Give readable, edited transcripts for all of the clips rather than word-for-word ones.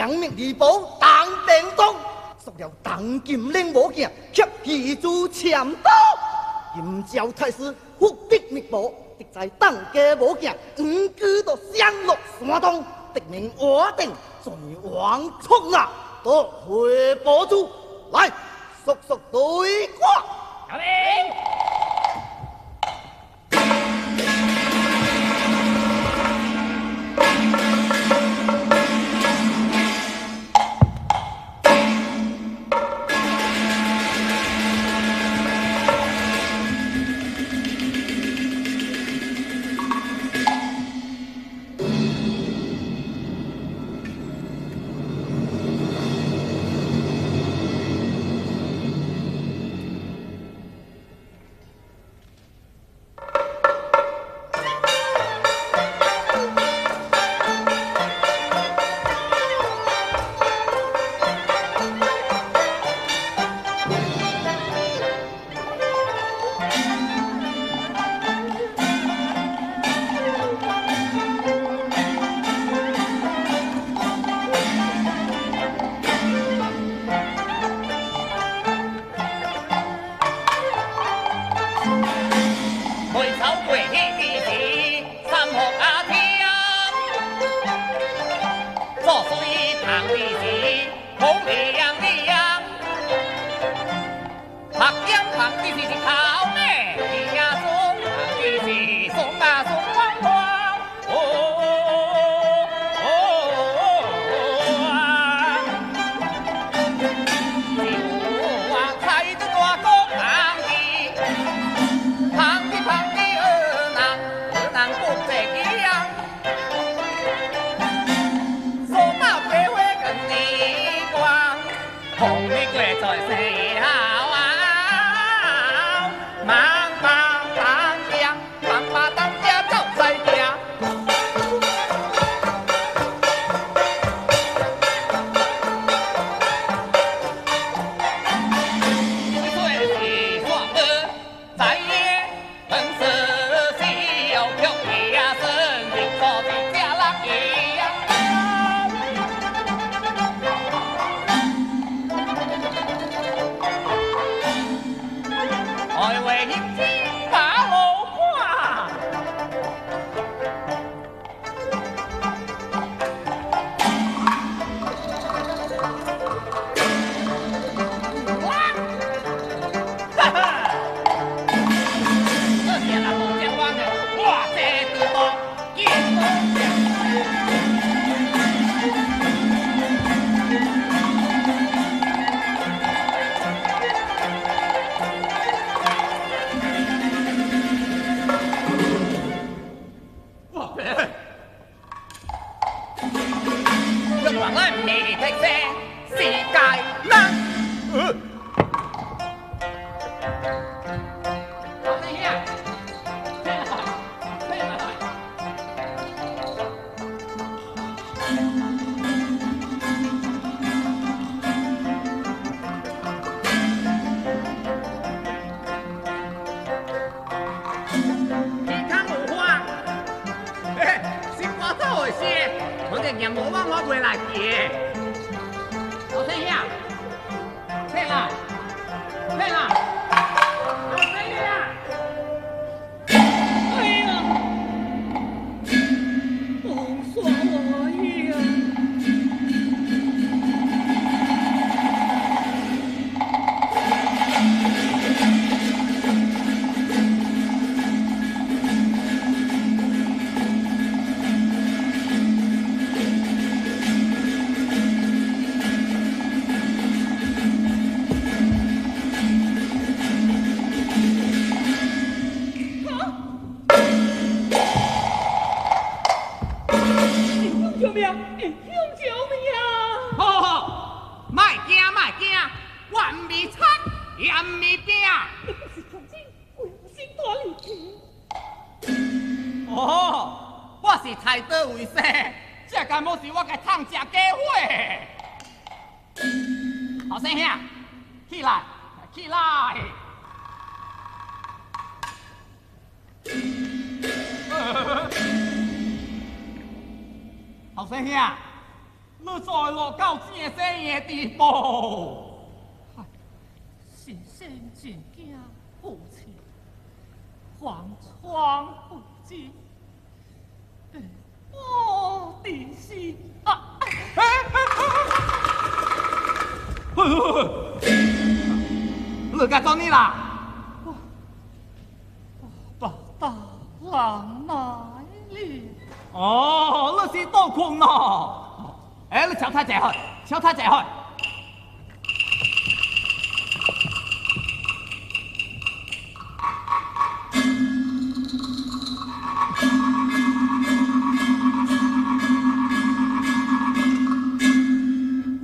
两命二宝当便当，说了当金链无镜，却戏珠潜刀。今朝太师福德密布，得在当家无镜，黄居都降落山东，得名我定全王出啊，多回宝珠来，速速对挂。阿明。你再落到這生的地步？先生真驚父親，寒窗不知，我的心啊！你该做你啦？我大人来了。哦，你是倒困咯？哎，你瞧他坐去，瞧他坐去。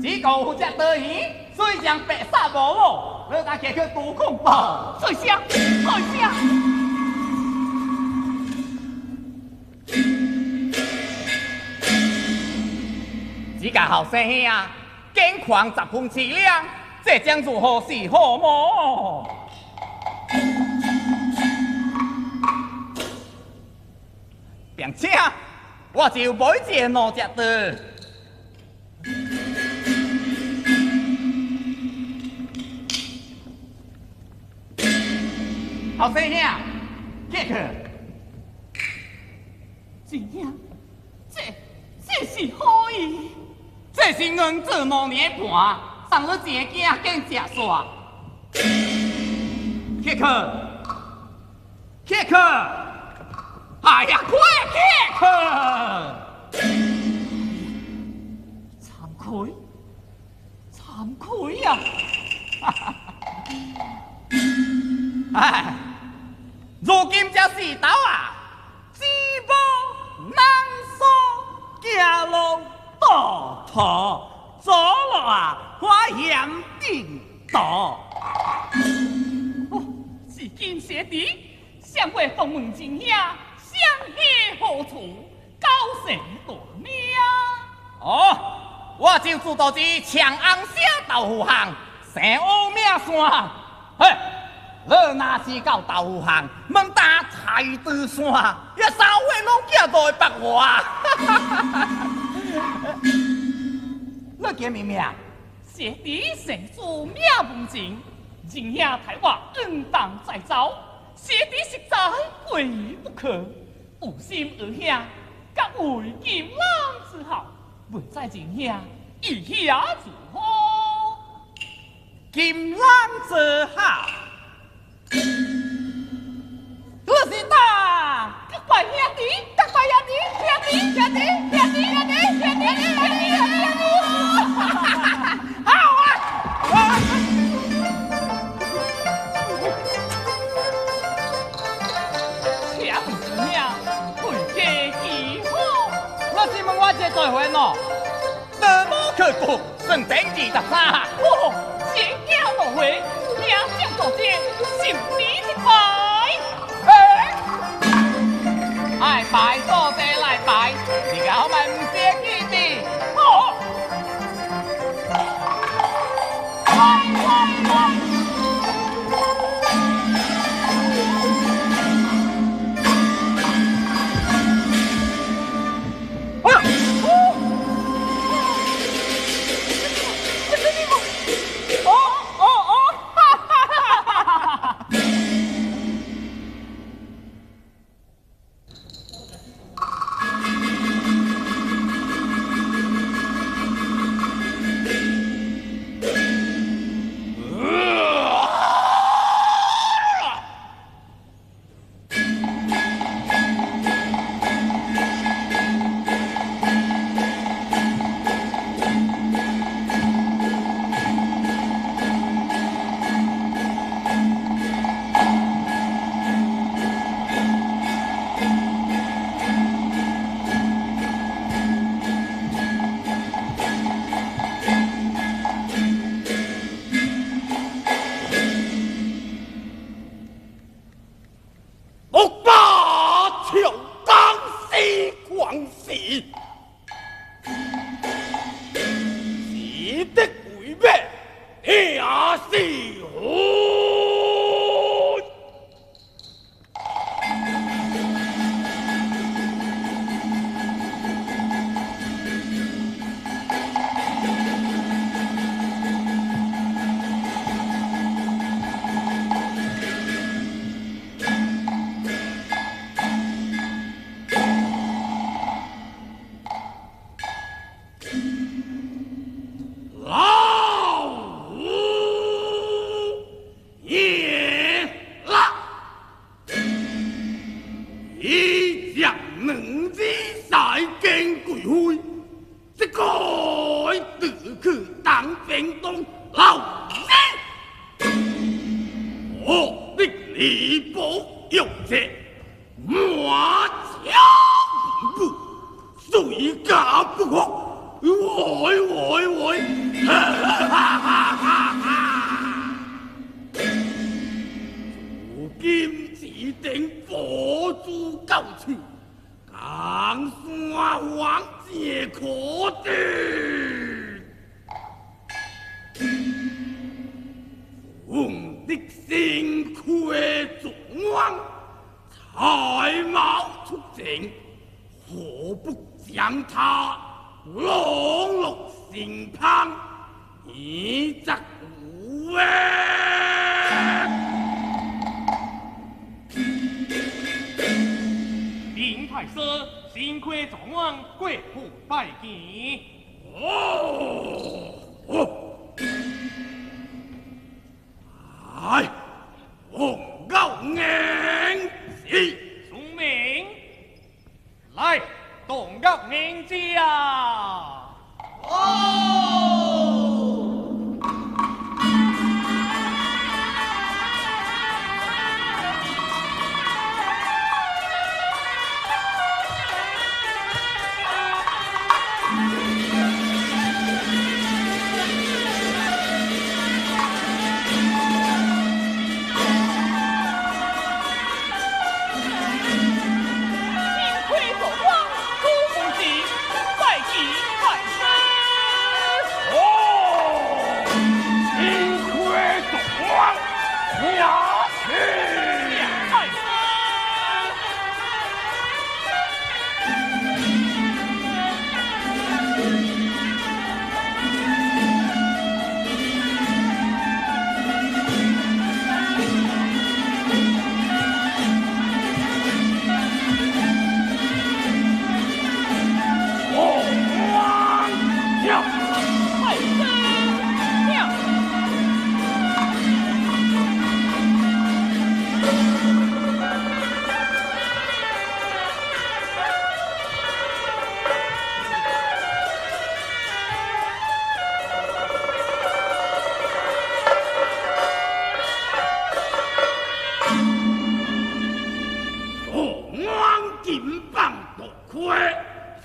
这个只得意，水将白沙无咯，你大家去多空吧。在下，在下。这个后生兄，境况十分凄凉，这将如何是好么？并且，我就买一个两只刀。后生兄，过去。真兄，这是何意？这是阮做两年的盘，送你一个囝拣食煞。起去，起去，哎呀，快起去！惭愧，惭愧呀！哎，如今这世道啊，知无难所行路道途，走路啊，花险定道。哦，是今贤弟，想为访问真兄，相去何处？高姓大名？哦，我就住到这长安城豆腐巷，姓乌名山。嘿，你若是到豆腐巷，问打菜刀山，一三岁拢叫做白话。你叫咩名？贤弟姓朱名文静，仁兄待我应当在走，贤弟实在非不可。有心二兄，甲为金兰之好，未知仁兄意下如何？金兰之好，你是打各拜兄弟，各拜兄弟，兄弟，兄弟，兄弟，兄弟，兄弟，兄弟，兄弟，好啊！请问兄，回家几好？我是问我这再会喏，得无去国，算等23。哦，先行落回，兄长大姐，受你一拜。哎，拜多谢来拜，你个好咪唔写记得。好，来来来。屏东老人，我的礼部有这满腔不谁家不服？喂喂喂！哈哈哈哈哈！如今只等佛祖高手，江山王皆可得。奉的辛亏状元，才貌出众，何不将他笼络身旁，以则无畏？林太师，辛亏状元过府拜见。哦，哎，王高硬子，聪明，来，动高硬子啊！哦。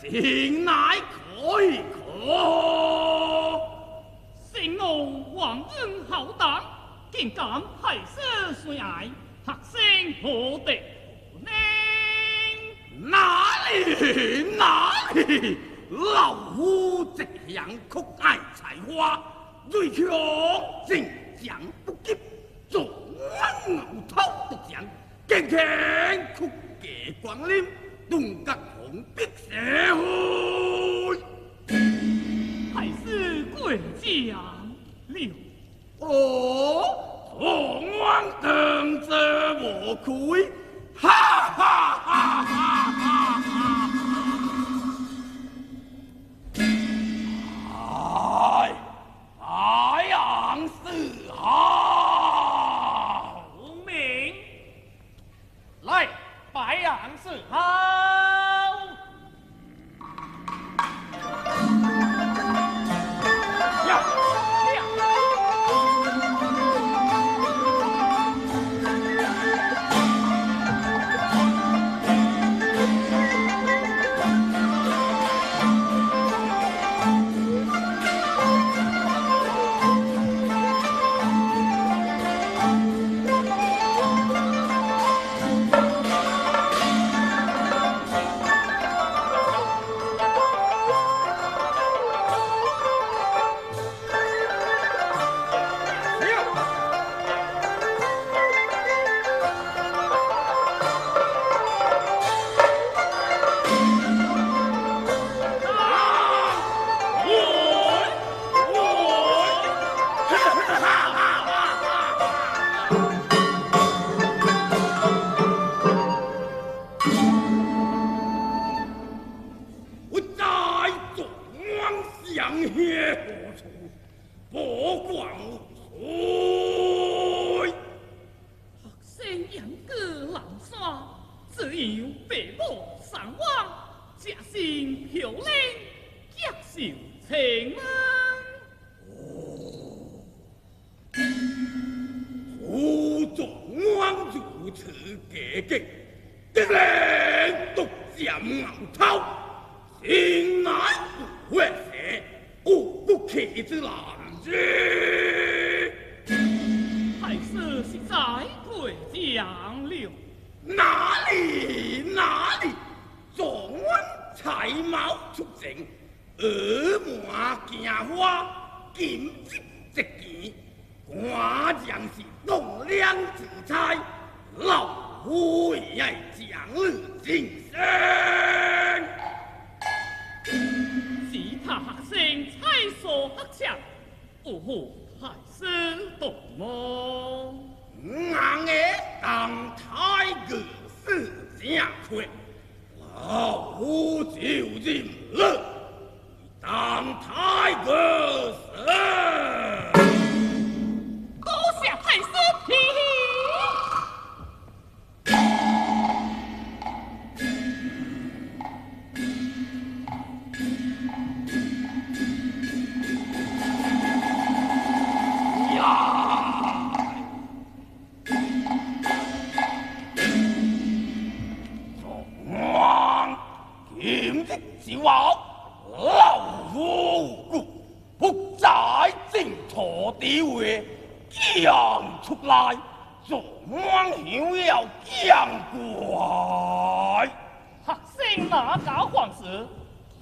情乃可以可，成龙皇恩浩荡，竟敢害死孙爱，学生何德何能？哪里哪里，老夫直向酷爱才华，瑞强正将不及，做牛头独将，坚强曲家光临，顿觉红笔社会，还是贵将了。哦，状元当作无愧，哈哈哈哈哈哈！哎，太阳四号，明，来，白杨四号。心漂亮，接受情。哦。计计，敌人独占鳌头，心乃有血色，有骨气之男子。太师实在过奖了。哪里哪里，状元才貌出众，耳满镜花，金质直见，官将是栋梁之才，老夫也爱将你晋升。其他学生才疏学浅，有负太师大望。硬的当太子是正确，老夫就任了，当太子是。多谢太师。就老夫无故不在正途地位，讲出来，状元休要见怪。学生哪敢犯事？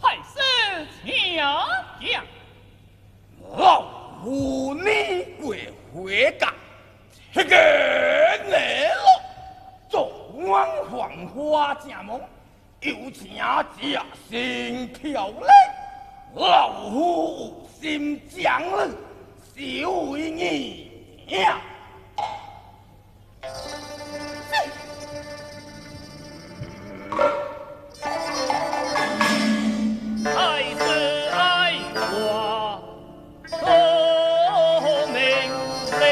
太师请讲。老夫年过花甲，七个来了，状元犯花正忙。有请食新条例，老夫有心将你收为义子。太师爱我聪明灵，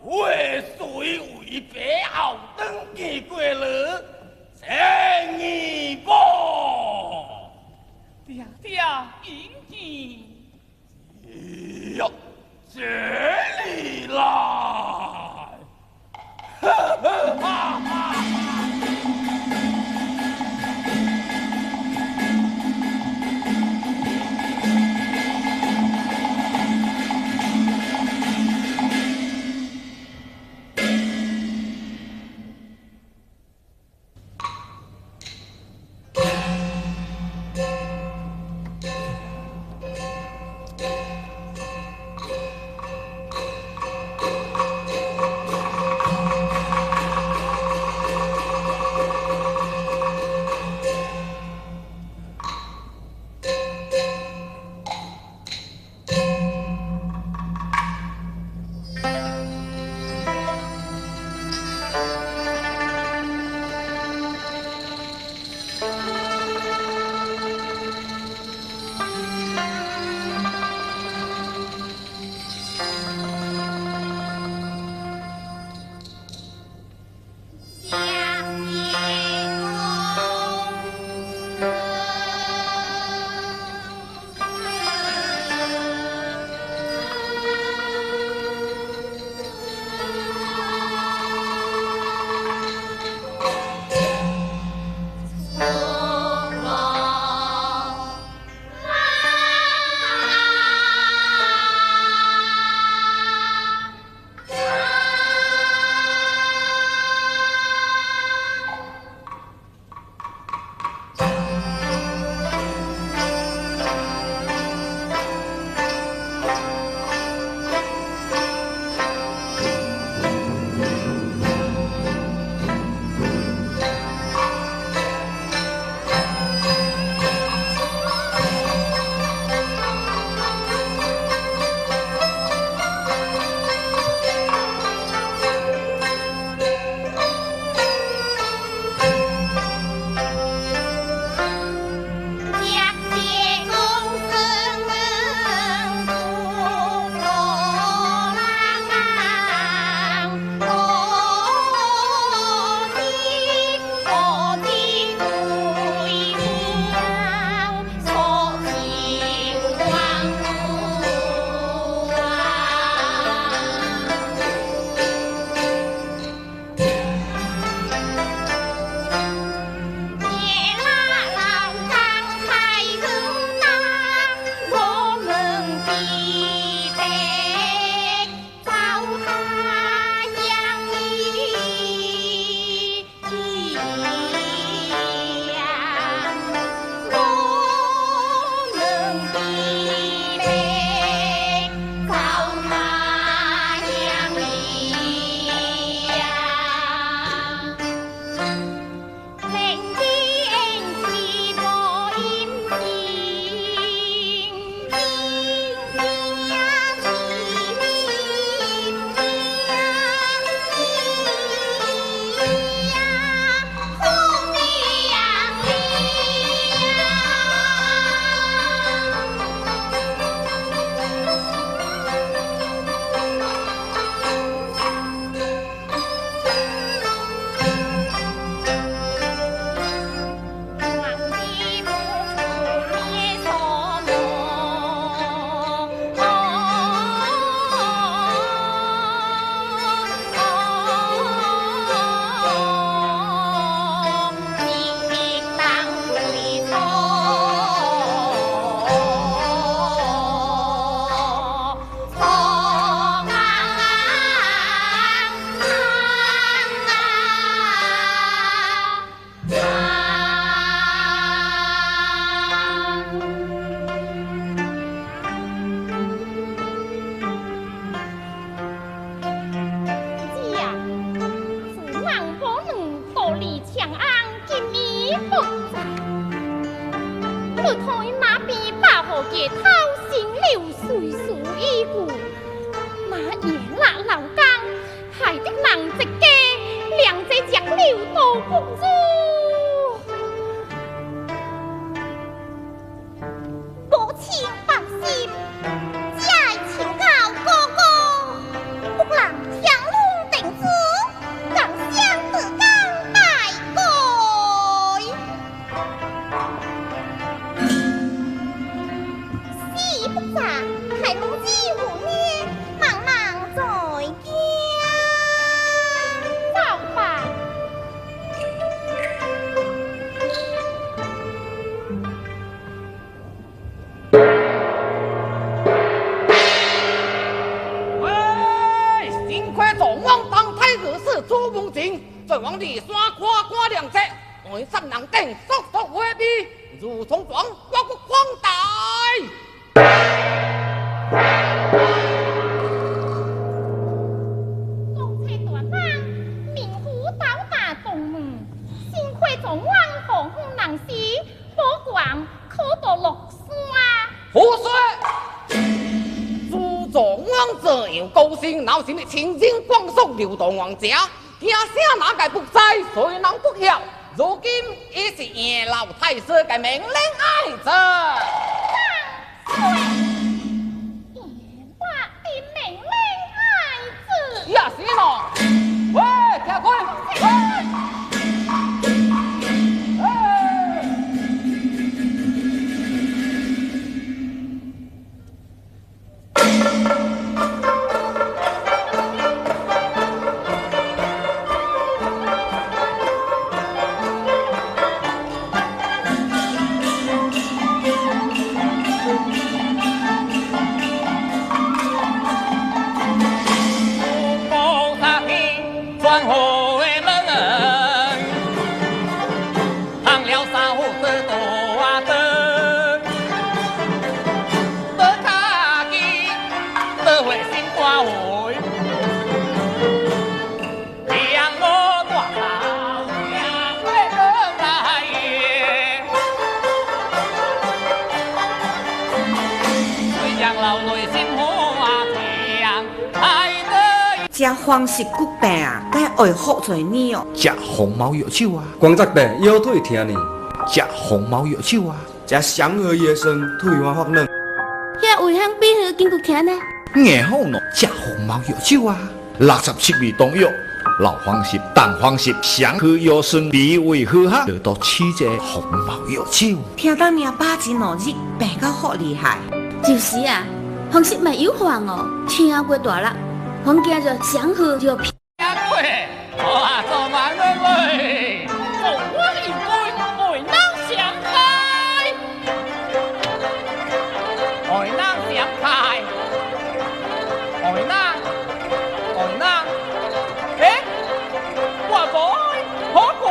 血水为白后转见过了，正义无？爹爹应见。哟，这里来！哈哈哈哈！母亲放心，才求告哥哥，不人听。朱文静，再往骊山看官亮节，爱三人顶速速回避，如冲撞，我不宽待。公差大人，民妇到达东门，幸亏状元防风人士，保管可到落山。胡说！朱状元这样高兴，闹心的清净光速流动王家，听声哪个不知，谁人不晓？如今已是叶老太师的命令爱子。叶老的命令爱子。也是咯。喂，听开，喂。食风湿骨病啊，该爱福揣你哦。食红毛药酒啊，关节病腰腿疼呢。食红毛药酒啊，食祥和野生退花发软。遐胃香比何筋骨疼呢？硬好喏，食红毛药酒啊，67味中药，老黄芪、淡黄芪、祥和药酸、美味好哈，就都取这红毛药酒。听到名把钱两日病到好厉害。就是啊，风湿嘛有患哦，听过大力。我惊着祥和就。好啊，做万喂喂，做我一杯，爱人相开，爱人相开，爱人，爱人，欸，我无好过。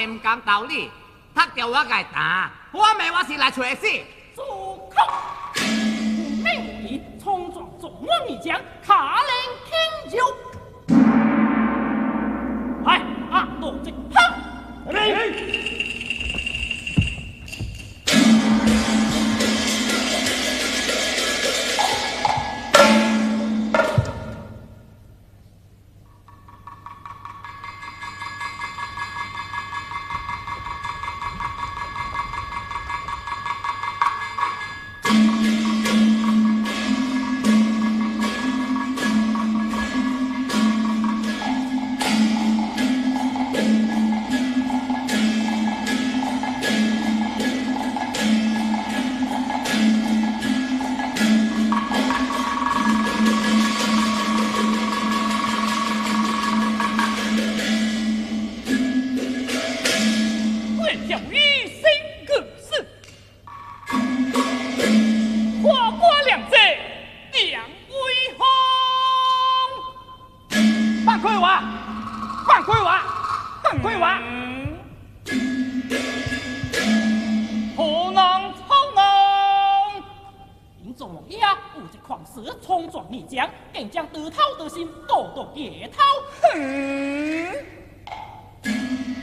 唔讲道理，读着我该打，我骂我是来找死。住口！无名无义，冲撞众王一将，卡令听酒。来，阿罗这哈！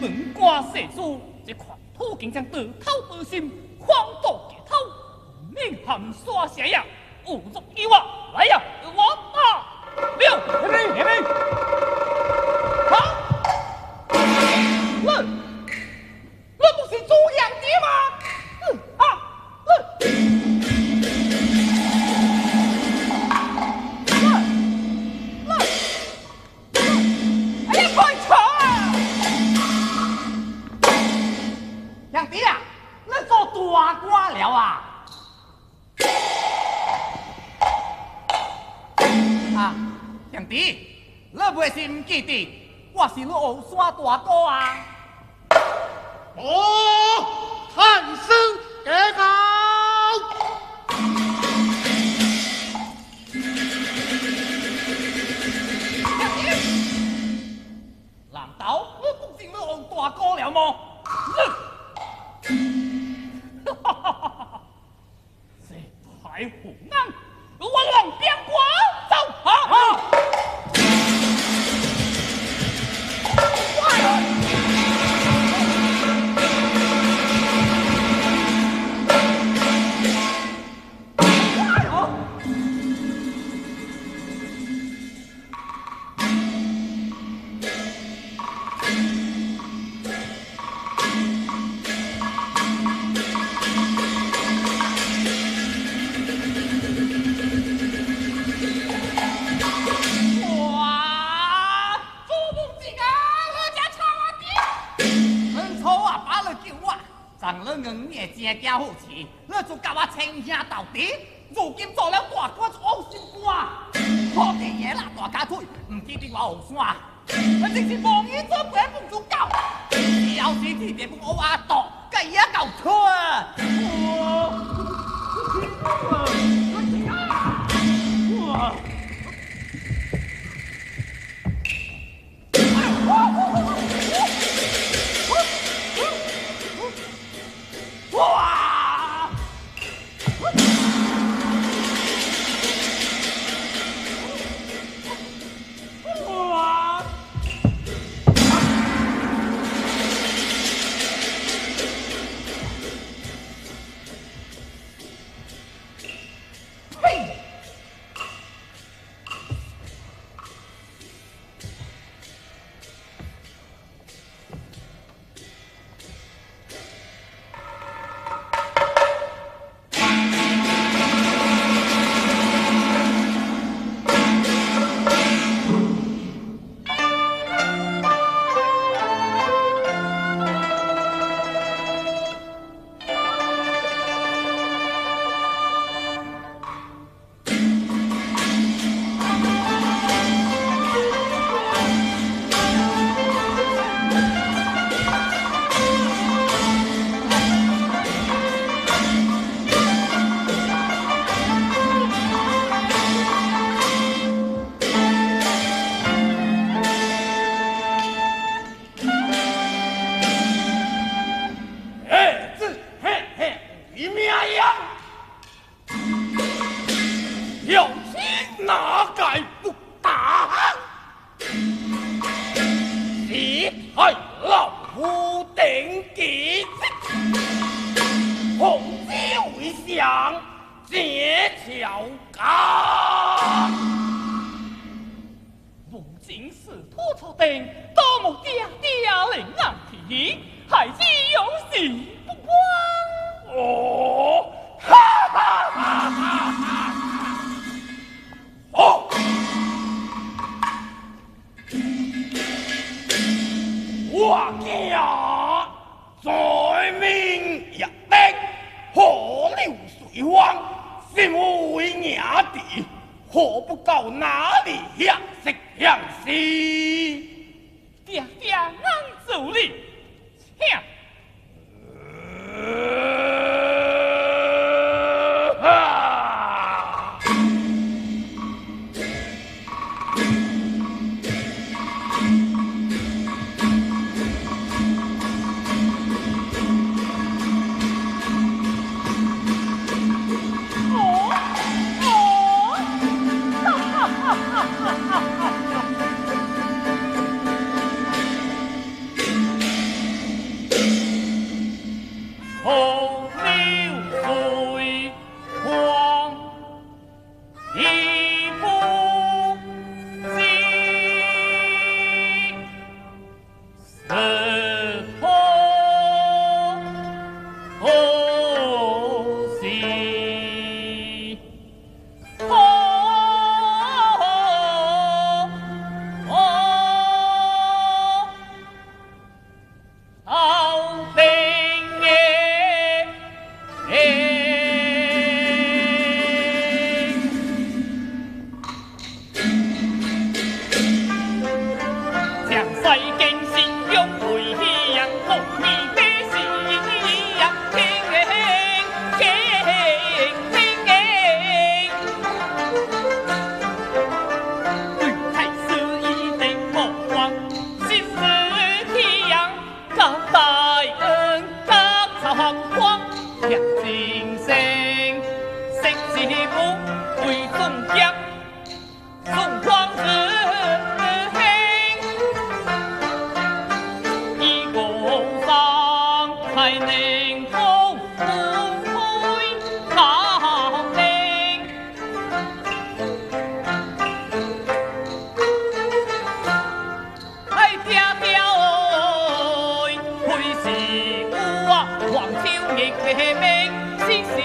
本官世书，这狂徒竟将得头得心，狂盗劫偷，命含沙下呀！侮辱于我，来呀，我打六，嘿嘿，好，你，你不是朱阳的吗？啊，你。哈，兄弟，你袂是毋记得，我是你后山大哥啊！哦，太师驾到！难道你不是你后大哥了么？哈哈哈哈！这太虎囊，我往边关走！哈哈！真惊好气，你就佮我亲兄斗弟，如今做了大官就恶心官，好地爷啦大家腿，毋记得我后山，我真是无影做鬼不足狗，以后是天地不乌阿斗，佮伊仔搞错啊！哇！哇！呸！红不为宋江，宋皇子兄，一个上才能通不会考定。哎，爹爹哎，非是有啊，黄秋日的命是是。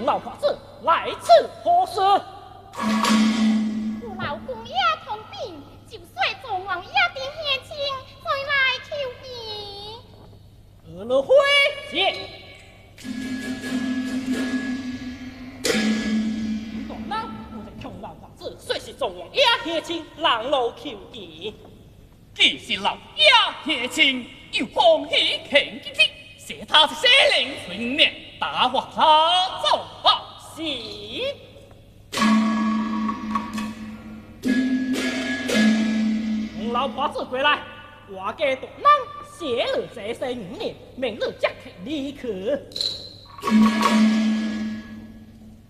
老婆子来此何事？我老公爷同病，就说做王爷的乡亲再来求见。二老回见。大人，有一穷老婆子，说是做王爷乡亲，人路求见。既是老爷乡亲，又欢喜庆吉日，写他是写令春联，打发他走吧。是。老婆子回来，我给大人写了这些五年，明日即刻离去。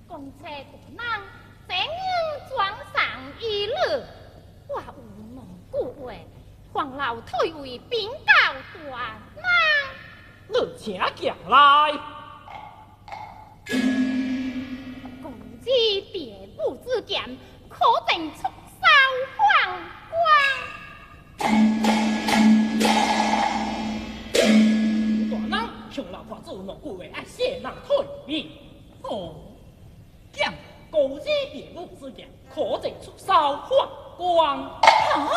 公差大人，这样装上一路，我有两句话，黄老退位禀告大人。你请讲来。公子别无之见，可曾出手放光？大人，穷老婆子有两句话爱谢人退位。哦，讲公子别无之见，可曾出手放光？啊！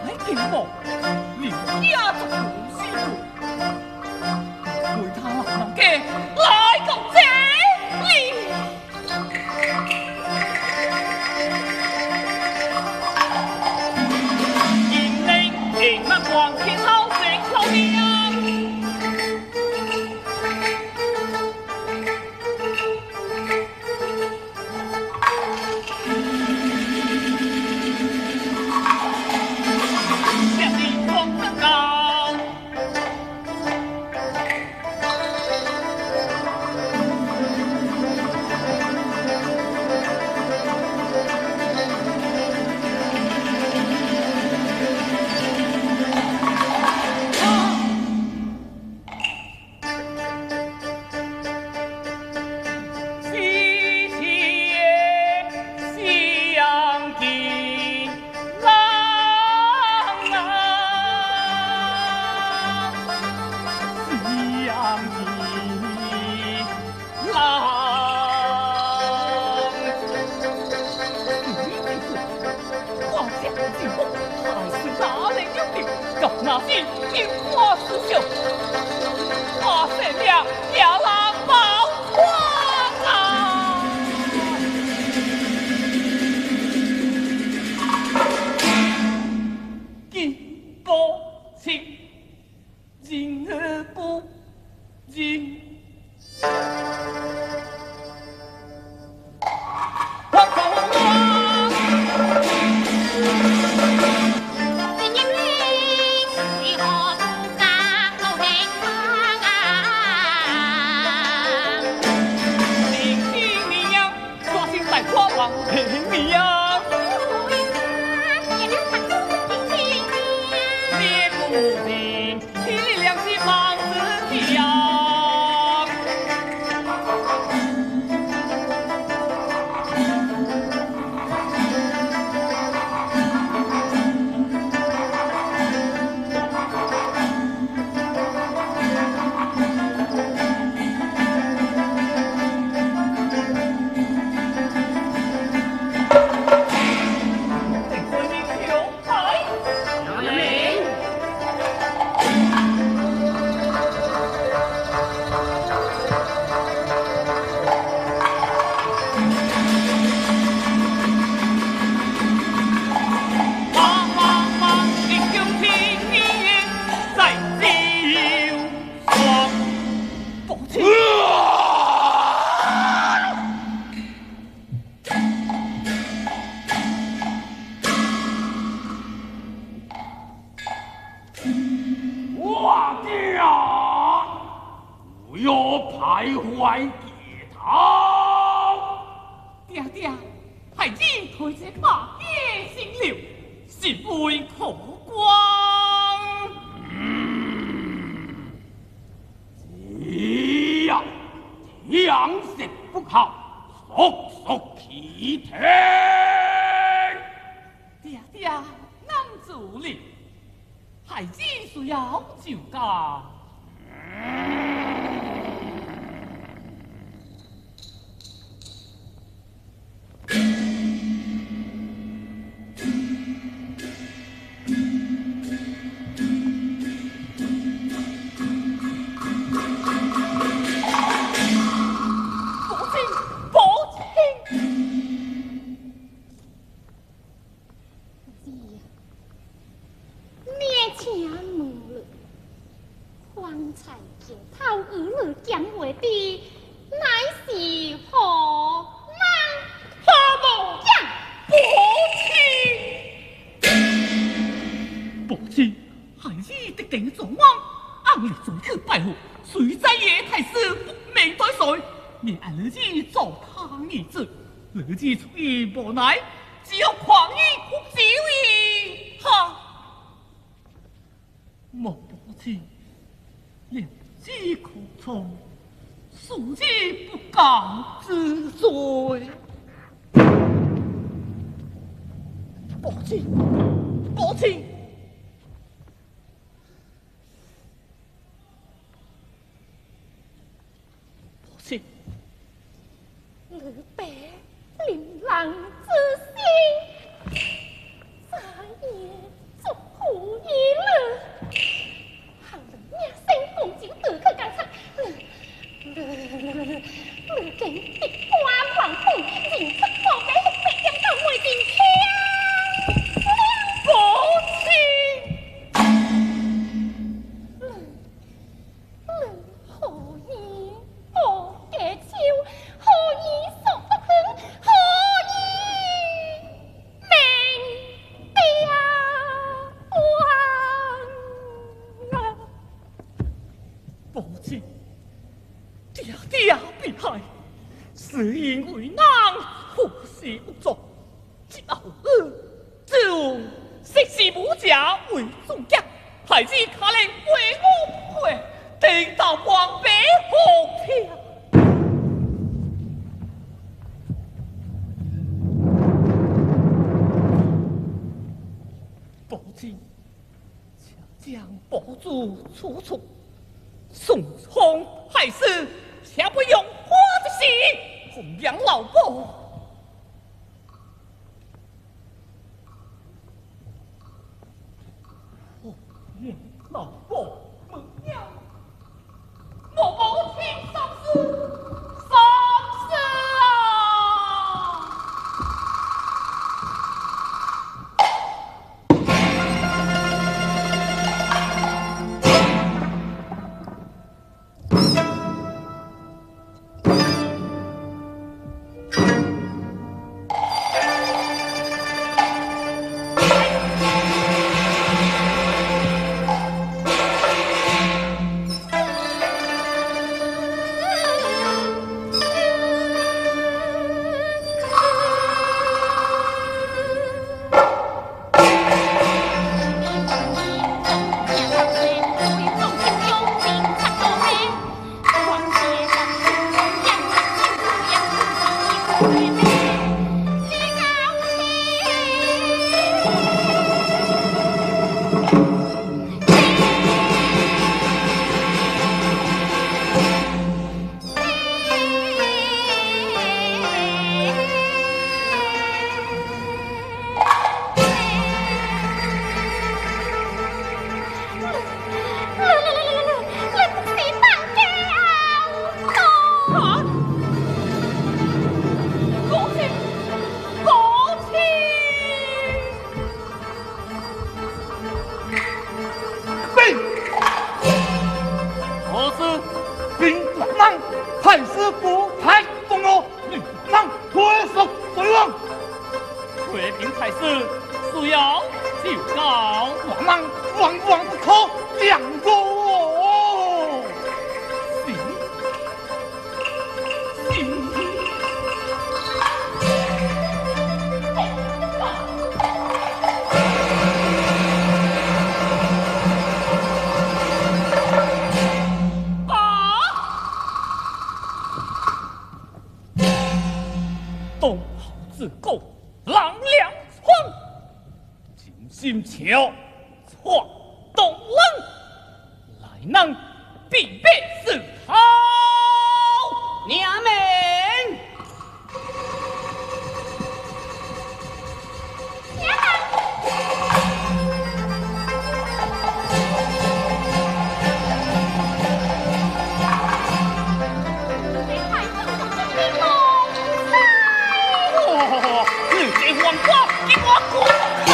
乃金宝，刘家族师傅，为他老人家来到这里。引领平安光天好正老娘。那是金花刺绣，花生命也难保全啊！金宝清，人不人。无奈，只有狂意哭酒意。哈！莫不知，良知可错，恕之不告之罪。母亲，母亲，母亲，你爸。琳琅之心，再也祝福一了。行人名声公酒得去干出，你竟直官王府，人出国家白点到未定天。母亲，你何以无家手？何以说不肯？何以命定亡啊？母亲，爹爹被害，是因为人何时不作？今后就实是无家为众家，孩子可能为我不会，等到王白何天？父亲，请将宝珠处处，宋聪害死，且不用花的心弘扬老母。老婆母娘，我无听三思，三思啊！心桥错东冷，来人必备是头娘们。你这黄瓜，给我滚开！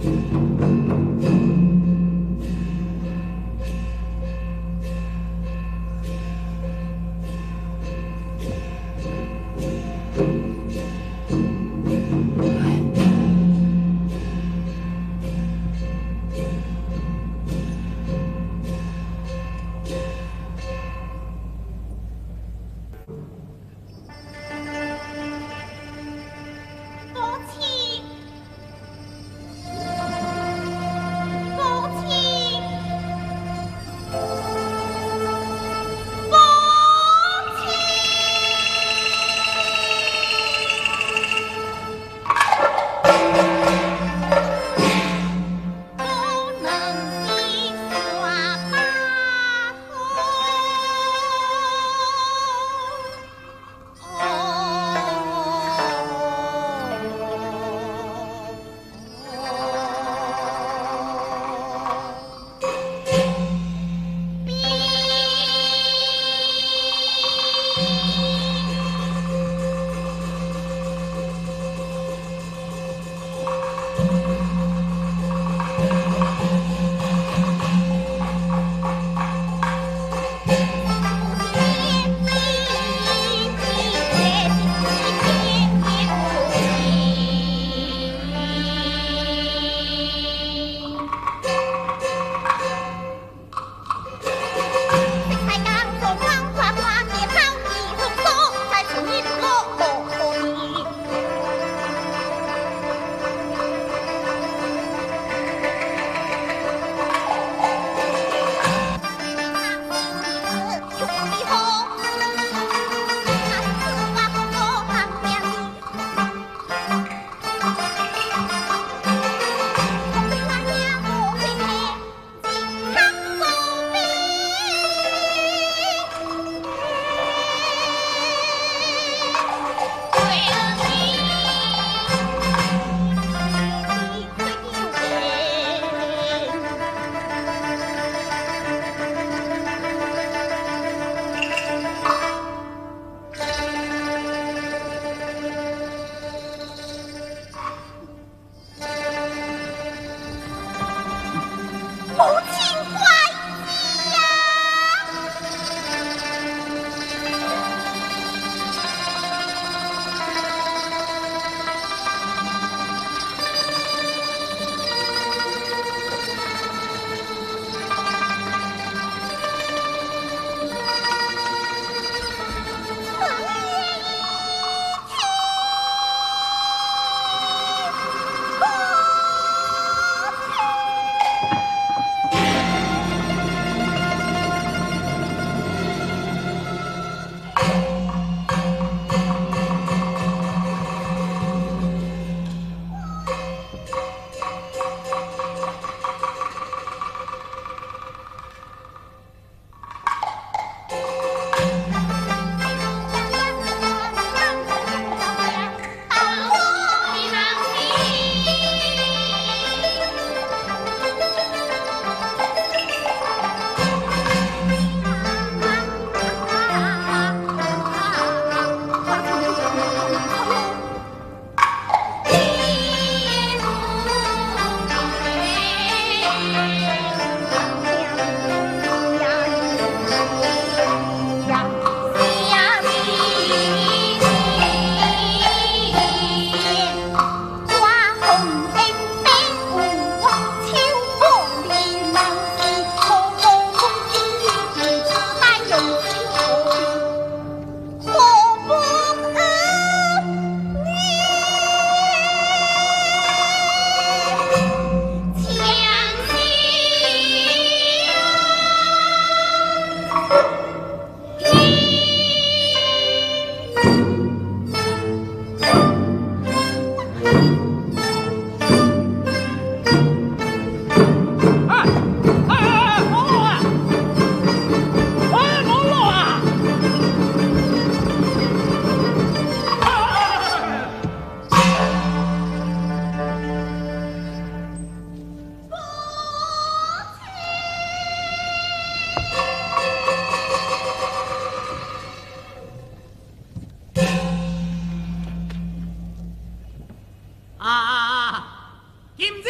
母親。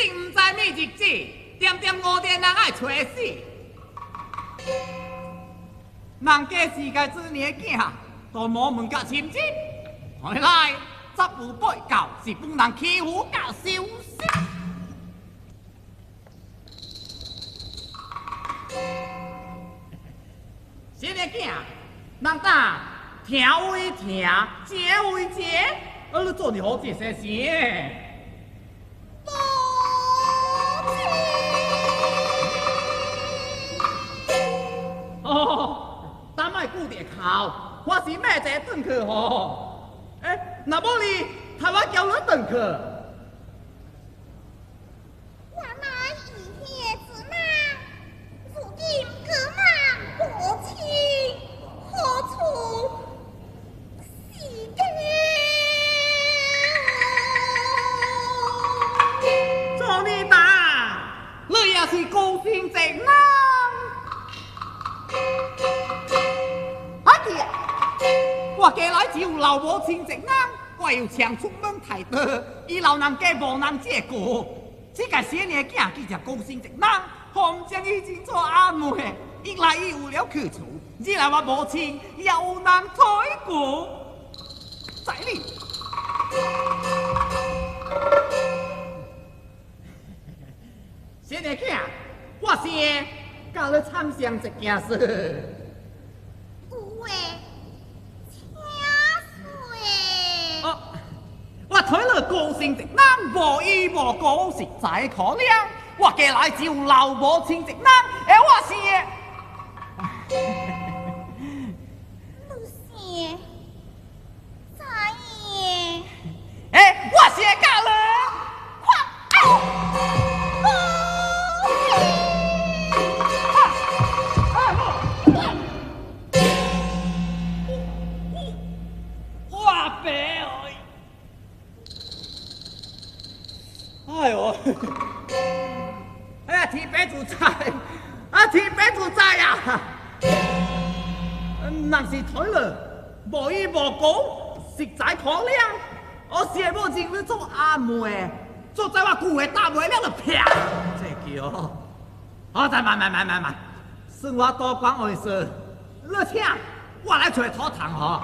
真毋知咩日子，点点五点人爱揣死。人家是个子女囝，都无问甲亲戚，回来十有八九是帮人欺负甲收拾。新的囝，人呾听为听，食为食，啊，你做哩好这些事？哦，等莫顾着哭，我是咩坐转去吼？欸，若无你，替我叫你转去。我乃义兄之人，如今隔望无亲，何处是家？做你答，你也是孤身一人。我家内只有老母亲一人，我又常出门太多，伊老人家无人照顾。这个小娘囝记者孤身一人，方将伊真做阿妹，一来伊有了去处，二来我母亲也有人照顾。在你，小娘囝，我先教你参详一件事。有话。我睇了高兴一人，无依无靠，实在可怜。我家内只有老母亲一人，会我生的。你生，知影？欸，我生甲你，看，哎呦！哎呦！哎呀，天白自在，啊天白自在呀！人是睇了，无依无靠，实在可怜。我谢母亲你做阿妹，做在我旧的搭袂了就啪，这叫。好，再慢慢慢慢慢，算我多管闲事。你请，我来揣土桶吼。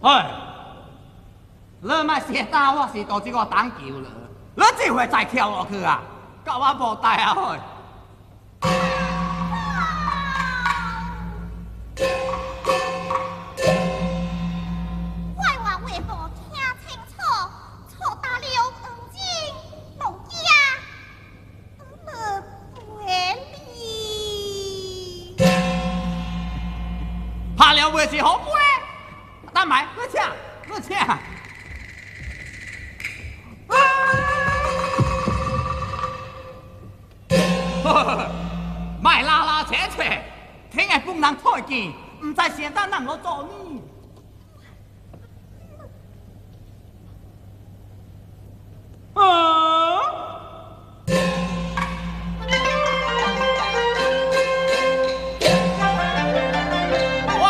哎，你莫写打我是到这个挡球了，你这回再跳落去啊，到我无代啊！嘿。我话话无听清楚，错打了黄金农家，你赔你。拍了袂是好杯。等下，你请，你请。莫拉拉扯扯，听下本人退见，毋知现当人落做呢。啊！我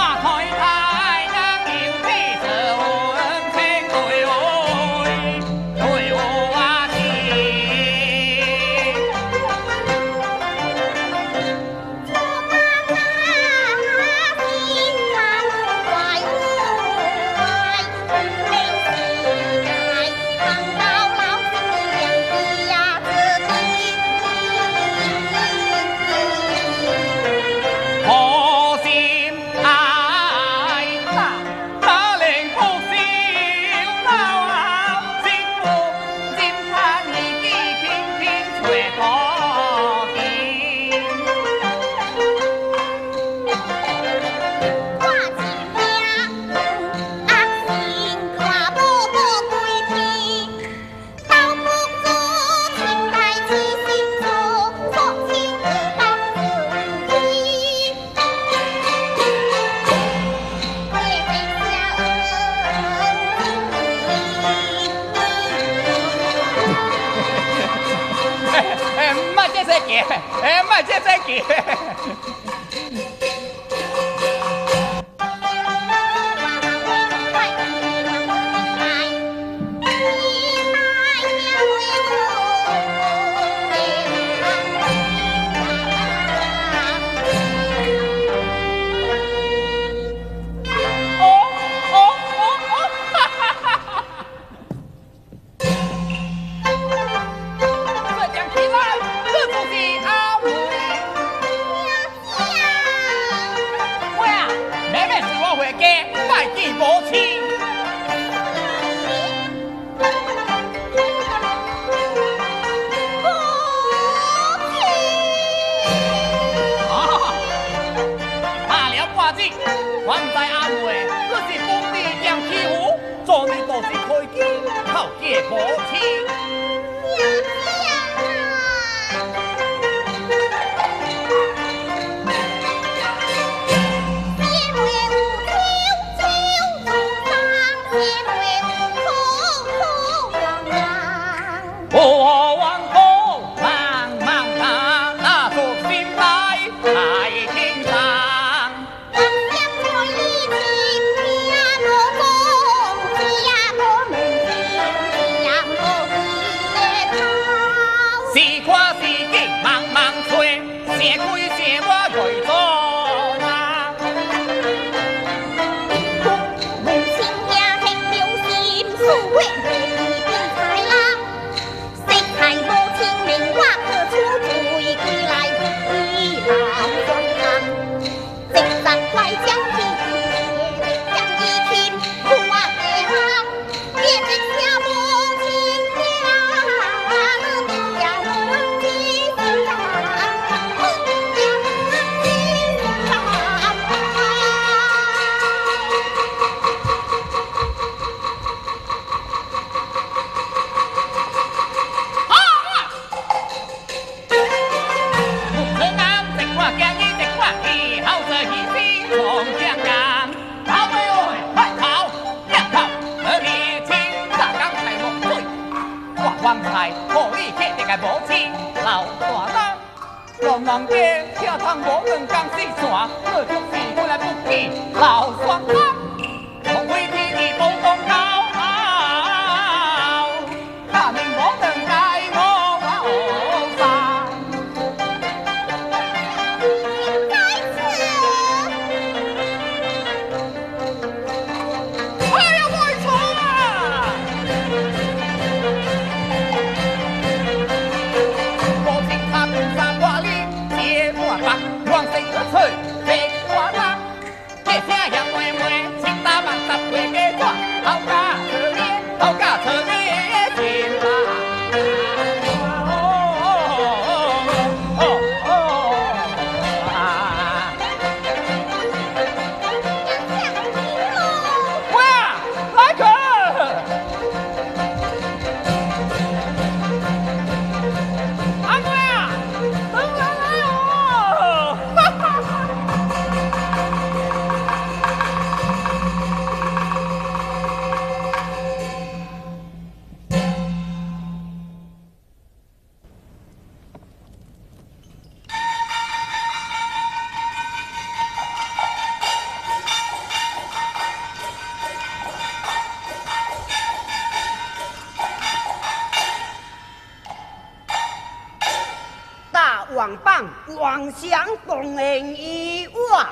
王相当然以我，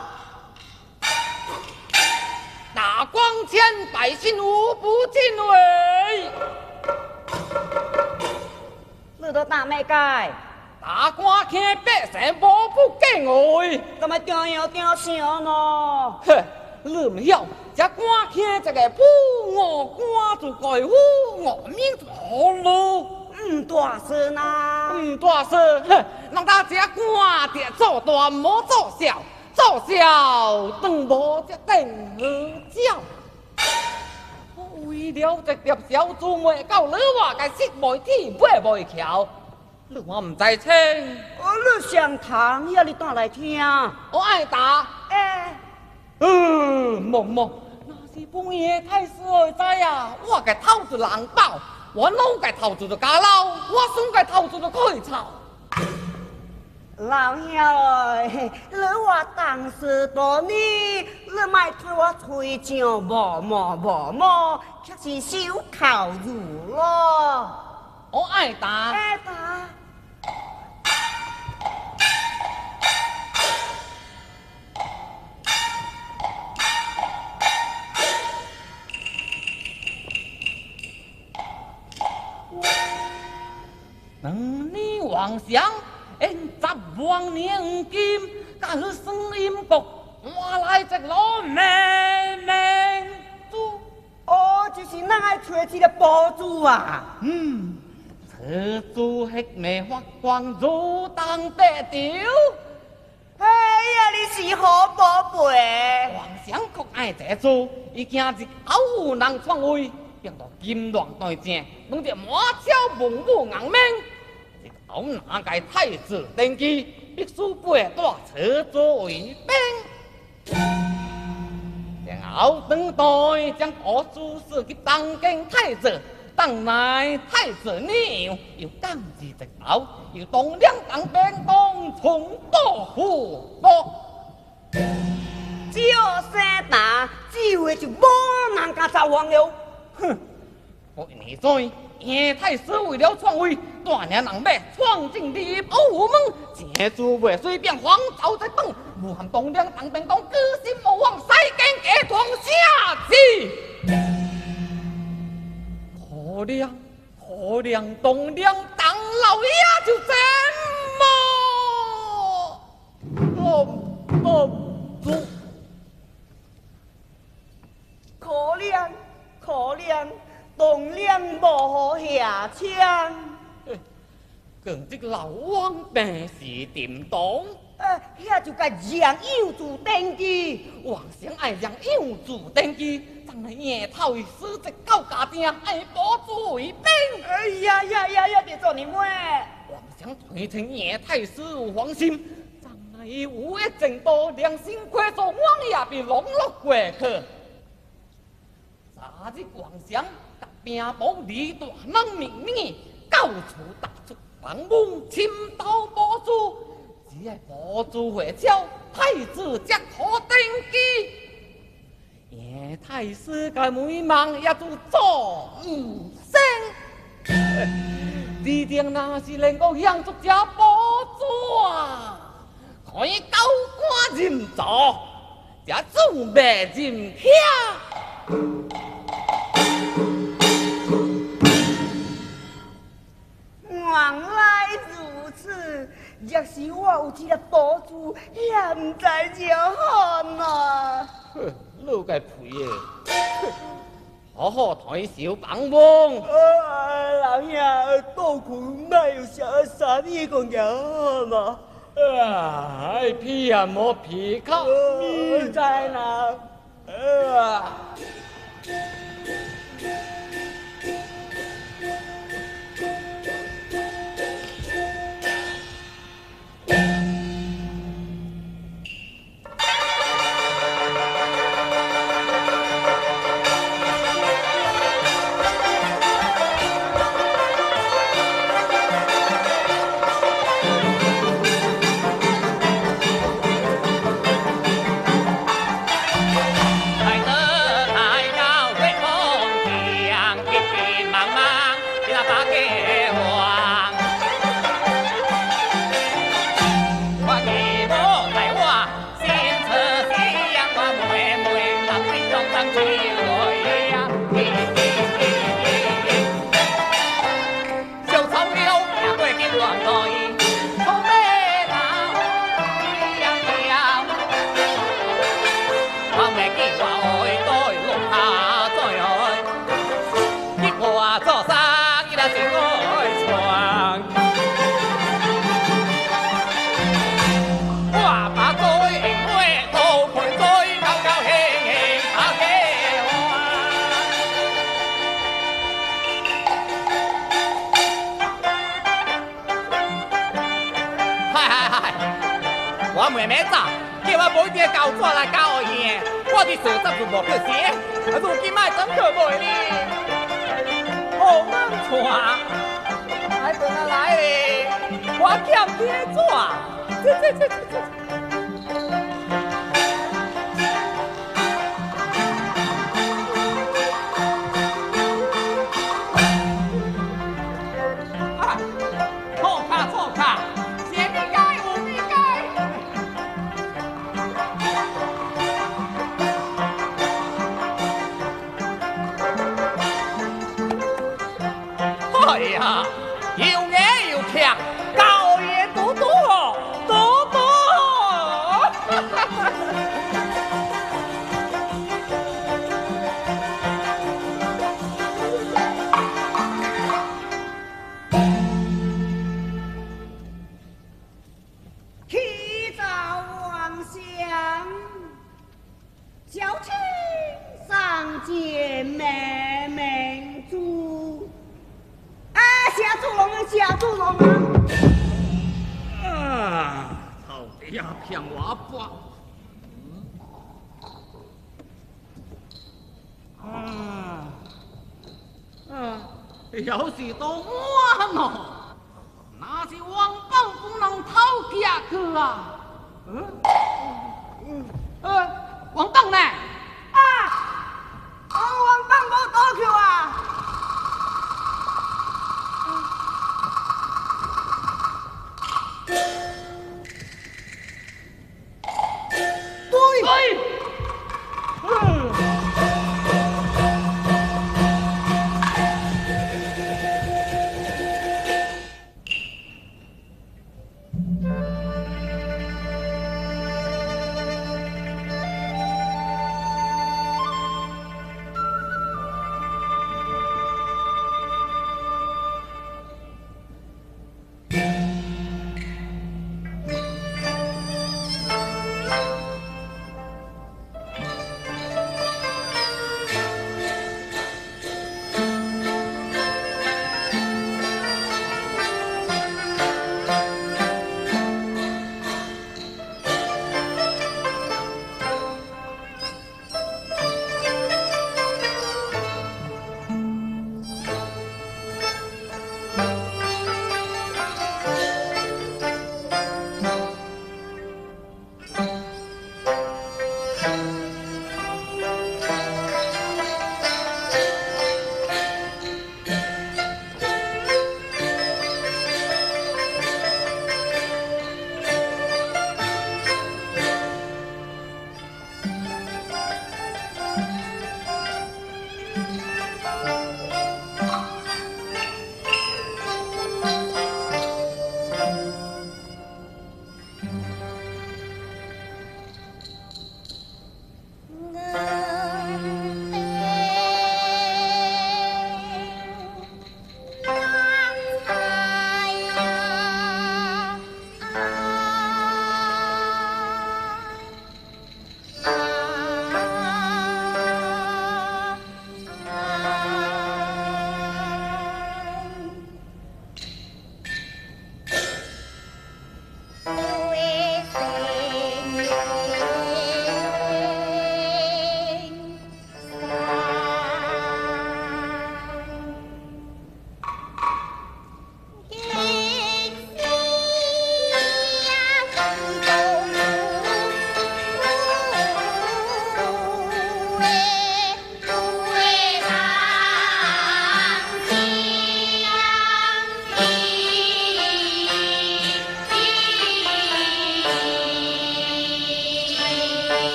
大光天百姓无不敬畏。你都打咩解？大官听百姓无不敬畏。怎么中样中相呢？哼，你唔晓，这官听这个不我官就该负我命就好咯。唔大声啊！唔大声，哼！人家这官得做大，莫做小，做小当无这定好鸟。我为了这粒小猪妹，到你话个识袂天，买袂桥，你我唔知情。哦，你上堂遐你倒来听。我爱打。欸。莫莫，若是半夜太师会知啊，我个偷一人包。我老个头做就加老，我孙个头做就开草。老兄哎，你话当时多年，你莫对我吹上无毛无毛，却是守口如咯。我爱打。爱打。两年妄想，演十万年金，甲去算音国，换来一路美明珠。哦，就是咱爱揣这个宝珠啊。嗯，此珠黑眉发光，如当得着。哎呀，你是好宝贝。皇上阁爱这珠，伊惊日后有人篡位，变做金銮对正，拢得满朝文武硬命。后哪个太子登基，必须背带此珠为兵。然后等待将国主赐给当今太子，当来太子你又降旨直头，又当两当兵当从多护国。只要生打，这回就无人敢造反了。哼，我你知。叶太师为了篡位，带领人马闯进立宝门，这珠未随便黄巢在本，武汉东梁当兵当居心无往，西京家团下旨。可怜可怜东梁当老爷就怎么？我不可怜可怜。东梁无好下枪，讲这老王病是沉当，遐就该让幼主登基。皇上爱让幼主登基，将来夜头伊死在到家庭，爱保主为兵。哎呀呀呀呀！别做你妹。皇上推称叶太师有芳心，将来伊有的前途，良心亏做，王也被笼络过去。昨日皇上。兵部李大人命令，到处打出房门，侵盗宝珠。只爱宝珠回朝，太子才可登基。叶太师个美梦也就做唔成。指定若是能够养出这宝珠啊，可以高官入座，这祖袂入遐。原来如此，若是我有这个宝珠，也毋知如何呢。哼，你个屁的！好好抬手帮忙。老兄，倒困莫有啥啥物讲好嘛？啊，屁啊无皮壳，唔知啦。啊。我妹妹早叫我买点胶纸来教伊的，我伫数十就无去写，如今爱转去卖哩，好难带，爱转来咧，我欠贴纸。坐坐坐坐坐。坐卡坐卡，啥物街有物街。哎呀，又矮又强，高言嘟嘟哦，嘟嘟。启奏王相，小卿上见美明珠。啊，谢主龙啊，谢主龙啊！啊，头底下骗我半。啊啊，有时都满哦，那是王榜不能偷夹去啊！嗯王榜呢？啊，王榜无倒去啊！对。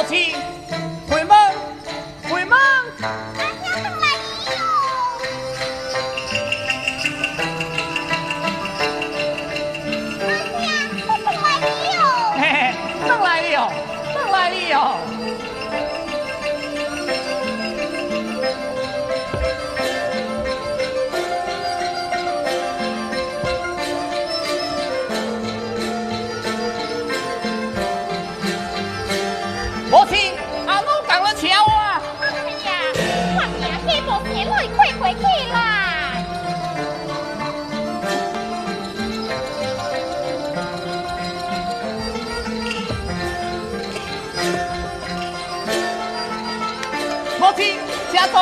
親，開門，開門。阿兄轉來喲。阿兄，我轉來喲。嘿嘿，轉來喲，轉來喲。母親，阿老講了笑啊！哎呀，我命去無錢來開回去啦！母親，請坐。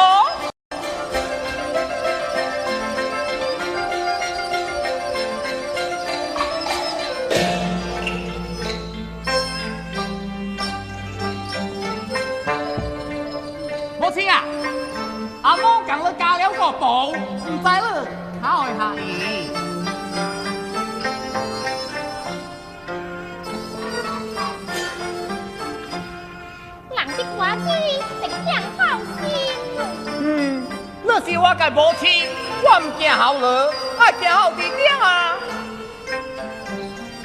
母親啊，阿母講了加了個寶，唔知你考會下伊。人的歌子得講孝心。嗯，那是我嘅母親，我唔驚孝你，愛驚孝弟弟啊。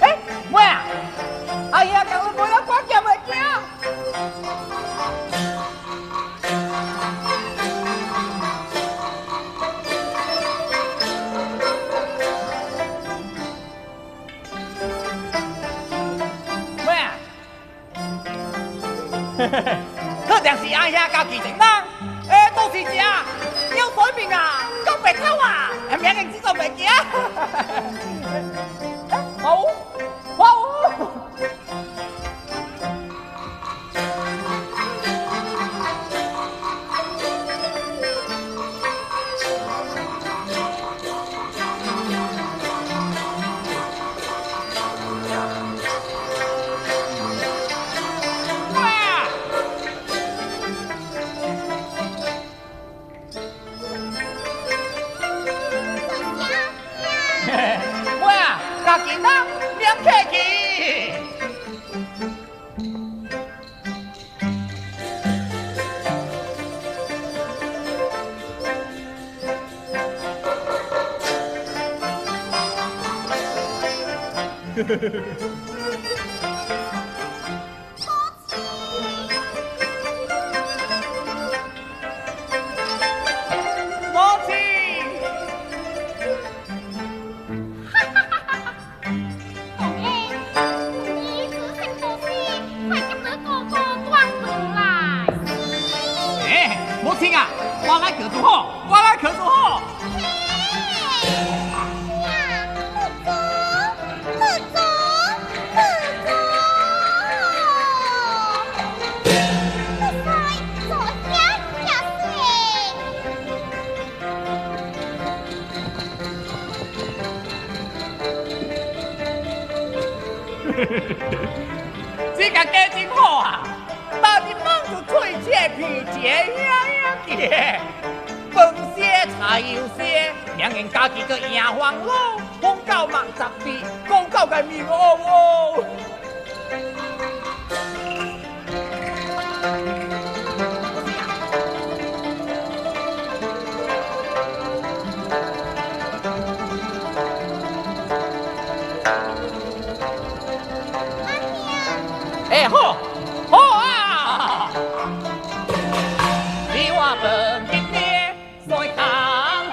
欸，妹啊，哎呀，講你買了掛劍會驚。可定是阿兄家己一人，欸，都是食有水面啊，講白頭啊，明年只做袂惊。好，好。母親，哈哈哈哈哈！公爷，你自身多事，快叫你哥哥端饭來。欸，母親啊，我來可做好，我來可做好。這個家真好啊！大日攏就脆切皮切兄兄弟，飯些菜又些，明年家己閣贏黃老，風狗望十臂，狗狗個面烏烏。欸，好，好啊！你我饭一捏，水空的。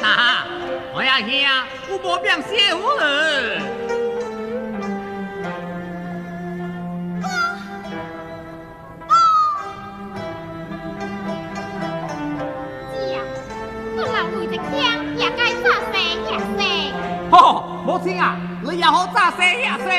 啦，我阿兄有无变媳妇了？姐啊，我老为一枪也该炸生也生。吼，母亲啊，你也好炸生也生。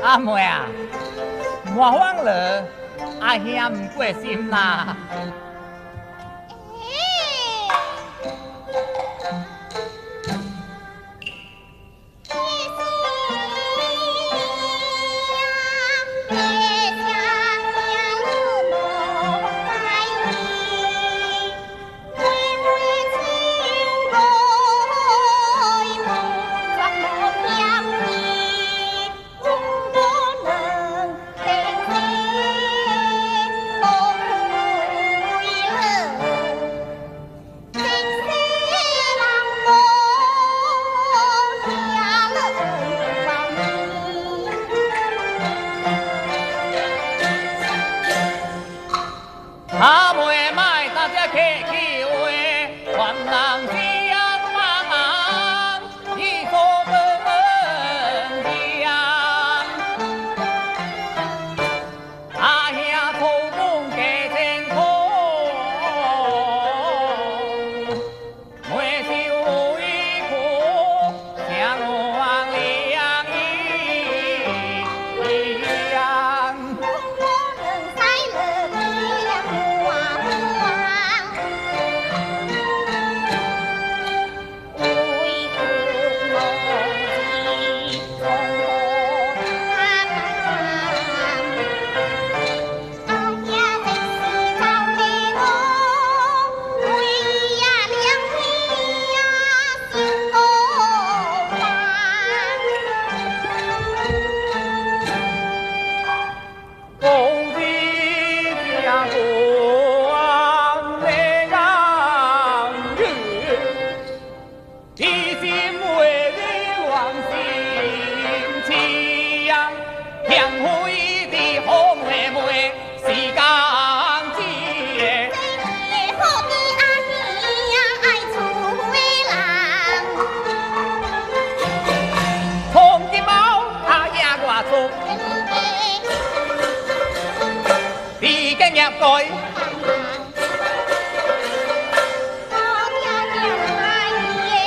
阿妹啊，莫慌了，阿兄唔过心啦。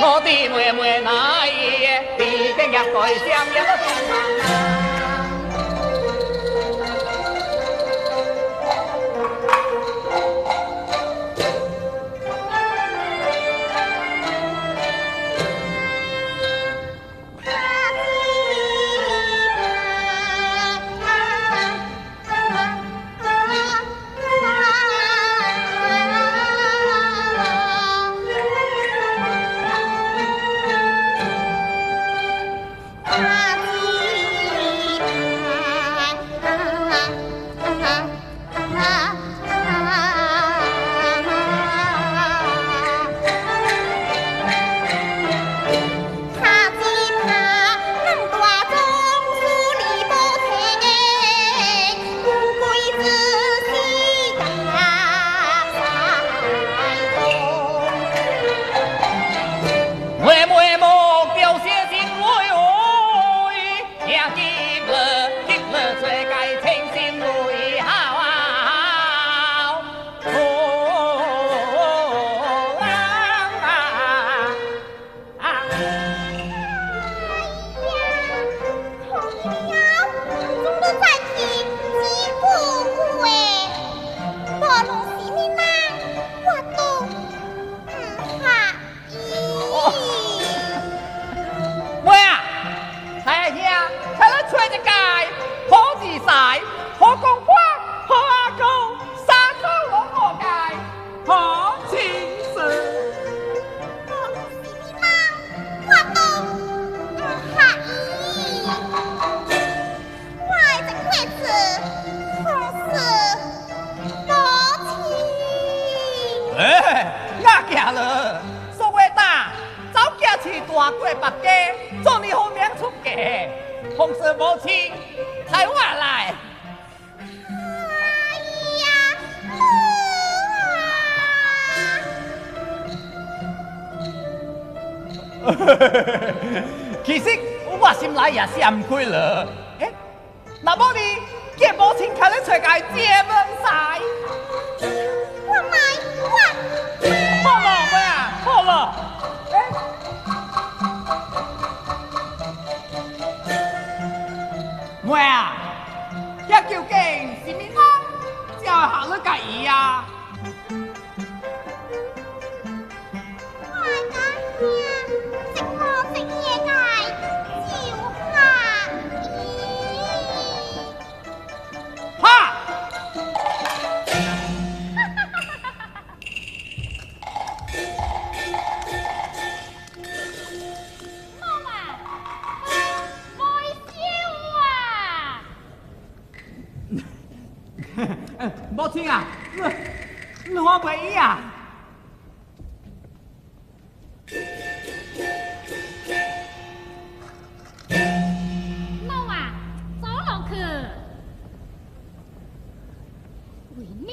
我的妹妹来，地根入盖相一个。阿姊。了，激了，吹该清心如意好啊！哦啊啊！哎呀，同意了，总都在听几句话，无论是物人，我都唔合意。妹啊，太兄，请你吹一届，好自在，好讲话，好阿公，三口拢无界，好情绪。无论是物人，我都唔合意。我的这辈子，风事无情。哎，我行了，说话大，早行去大过别家，做你好命出家，风事无情，抬我来。哎呀，好啊！其实我心内也是毋开了。欸，若无你见母亲牵你出界借问婿。我买我。好了，妹啊，好了。欸，妹啊，遐究竟是物人才会合你佮伊啊？我的兄，这无这个就合伊。哈！妈妈，袂笑啊！母亲啊，你我袂伊啊？老啊，走落去。为娘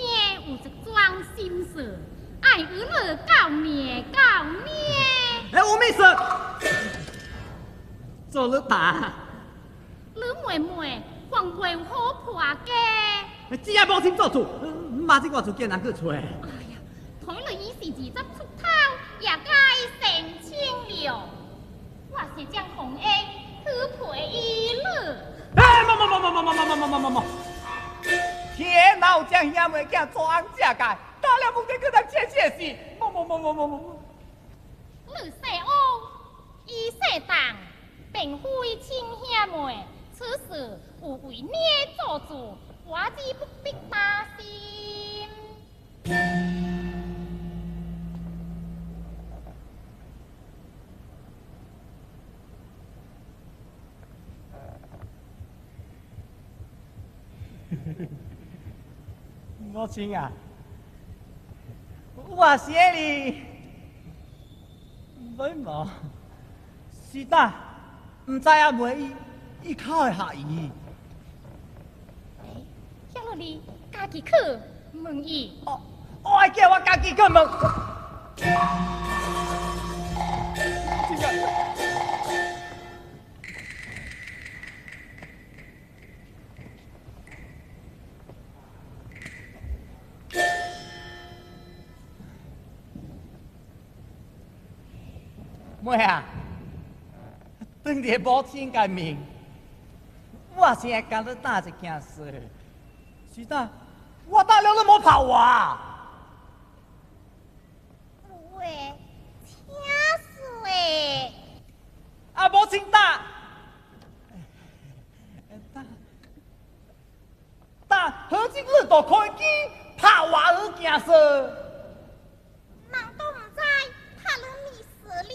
有一桩心事，爱与你教念教念。欸，有咩事？做你打。你妹妹还袂有好破家。只要母亲做主，妈这我就见人去揣。哎呀，睇你已是20出头，也该成亲了。我是将红英去陪伊了。哎，莫莫莫莫莫莫莫莫莫莫莫！天老将兄妹囝做翁正界，打了目的去当切切事。莫莫莫莫莫莫！你姓欧，伊姓邓，并非亲兄妹，此事有为娘做主，我只不必担心。母亲啊，我是你，妹无，是胆，毋知阿妹伊，伊较会合伊。欸，遐落你家己去问伊。哦，我爱叫我家己去问。这个。妹啊，当着母亲的面，我先来共你打一件事。是胆，我打了你莫拍我。有话请说。啊，母亲打，打，何进你都开机拍我好件事。人都毋知拍你物事哩。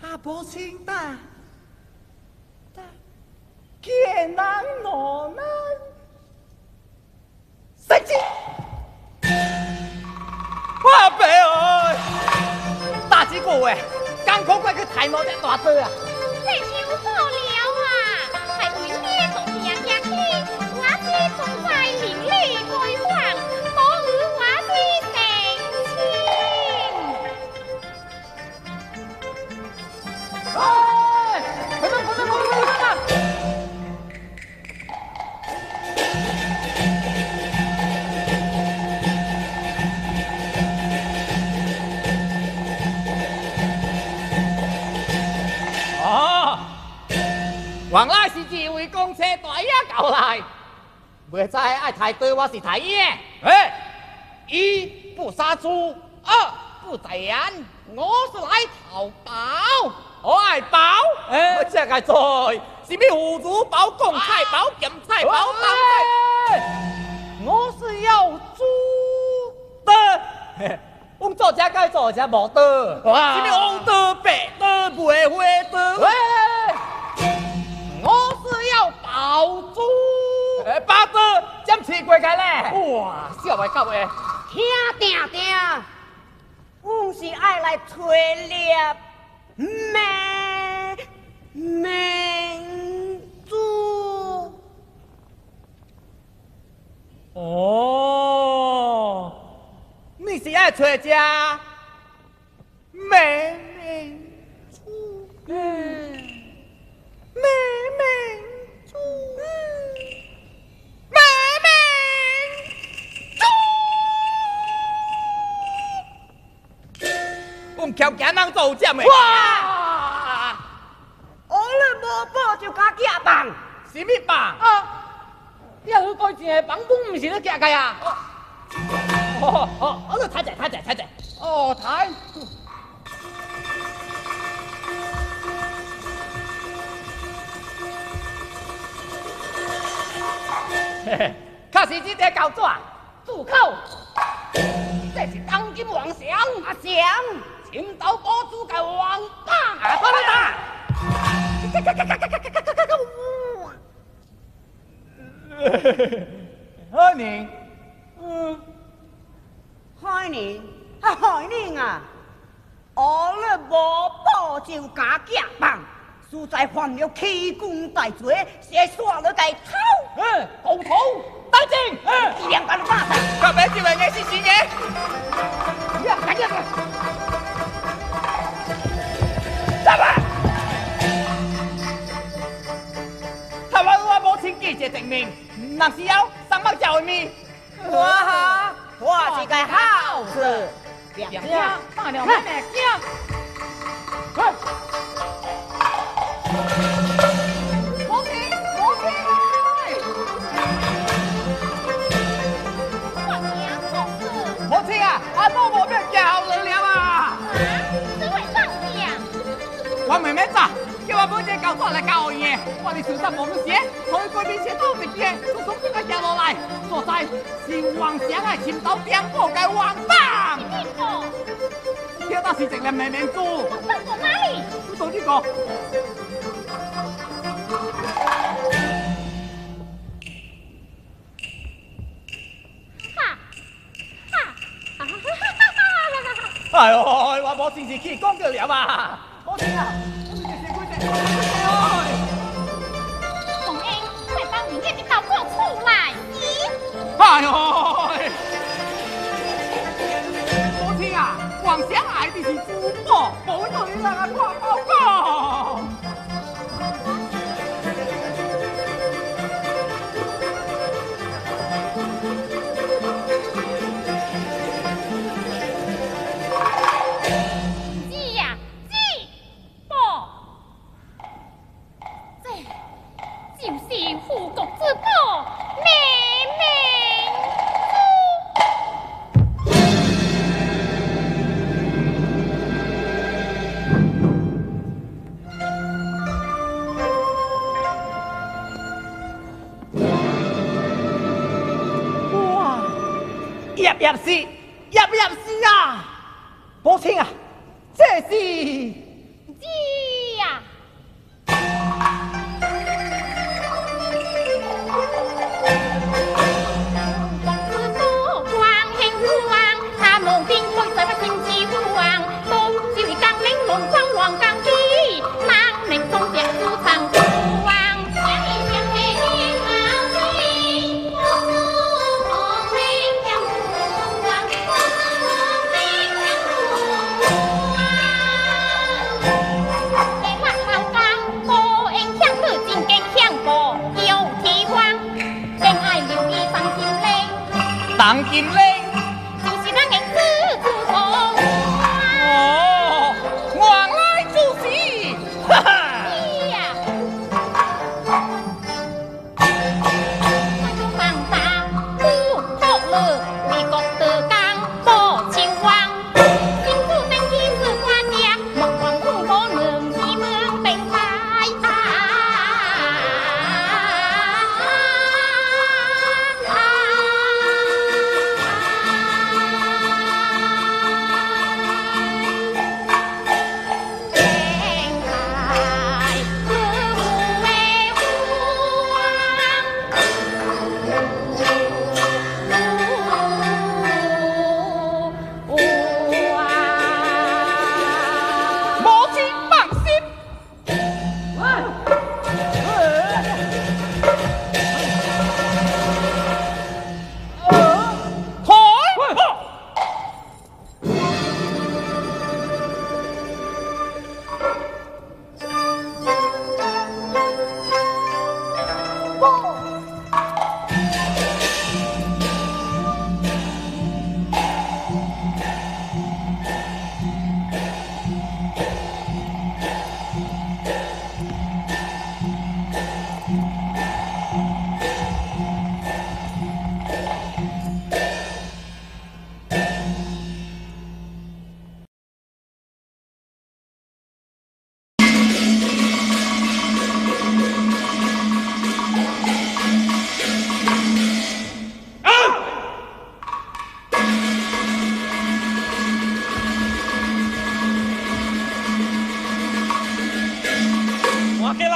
啊，母亲打，打，见人怒人，生气。我爸哦，打这句话，艰苦过去抬攞只大刀啊！这就好了啊，还为咩同行行去？我是总在邻里开放，无与我是成亲。原來是這位公車大爺到來，袂知愛抬刀我是抬爺。哎，一不殺豬，二不宰羊，我是來討寶。我愛寶，我這個做，是咩腐乳包、貢菜包、鹹菜包、當菜？我是要豬的。阮做這該做這無刀，是咩黃刀、白刀、梅花刀？我是要寶珠，寶珠，怎切過來咧？哇，小話到的，聽定定，阮是愛來揣粒明珠。哦，你是愛揣只明珠？明明珠，明明珠。阮翘行人做这的。哇！我咧无宝就敢寄放，什么放？啊！你去改正的房本，毋是咧寄个啊？哦哦，我咧睇者睇者睇者。哦，睇。确实这块胶纸，住口！这是当今皇上阿祥，青岛宝珠嘅王八，打打打！海宁，嗯，海宁，啊海宁啊，我咧无宝就敢寄放，实在犯了欺君大罪，先刷了个头。嗯，狗头，等阵，嗯，两把打死。到尾这位的是谁的？呀，赶紧！大伯，台湾我母亲记者证明，若是要三百条的面。我哈，我是个好事。两家大了妹妹惊。母亲，母亲。母亲啊，阿母无要行后了啊！啊，这位上将。我妹妹早叫我买这个胶纸来交伊的，我伫树上无去写，所以过面写都会记的，就从这个行落来，所在是王祥的青岛点宝的王榜。什么？听到是一粒明明珠。我放到哪里？你到这个。哎呦，我无亲自去讲就了啊！母亲啊，我是这几只，凤英，快帮你念的到我出来！哎呦，母亲啊，皇上爱的是珠宝，无会做你人啊挂包裹。叶是，叶叶是啊！母亲啊，这是。是啊。王子不光兴王，他无兵光在我心之王，东就是江陵龙光王江基，南宁中将朱长王。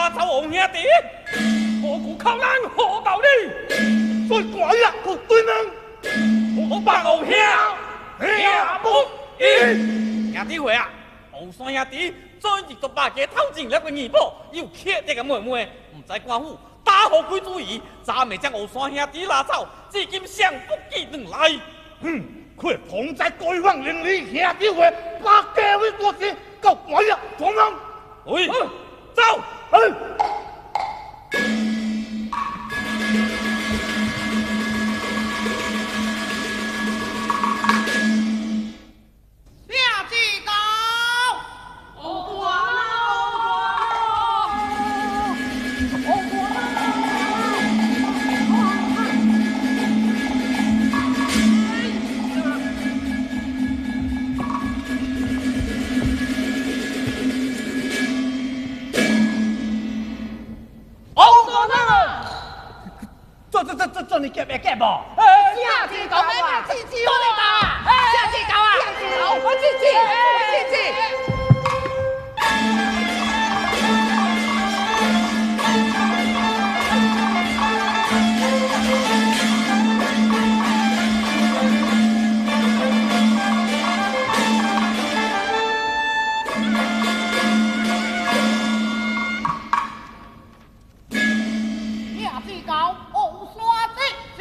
拉走王兄弟，何故靠人何道理？最怪呀，去对门，我帮王兄兄不义。兄弟会啊，王山兄弟昨日到百家偷进了个二宝，又窃得个妹妹，唔知官府打何鬼主意，早未将王山兄弟拉走，至今尚不见转来。哼，佢同在街坊邻里兄弟会，百家为大事，到半夜同门。喂，走。下志高，做你夹会夹无？下志高，下志高啊！下志高啊！我志志，我志志。下志高，乌山志志。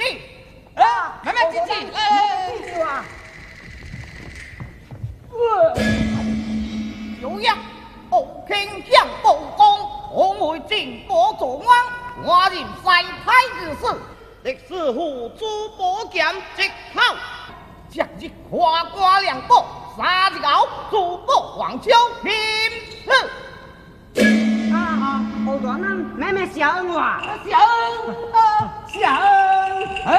妹妹姐姐，哎，有一吴卿向报功，我为进宝做王，我任西太御史，历史护主宝剑直口，将日花瓜两宝，三日后主宝黄秋平日。啊，吴大人，妹妹谢恩我，谢恩，谢恩，哎。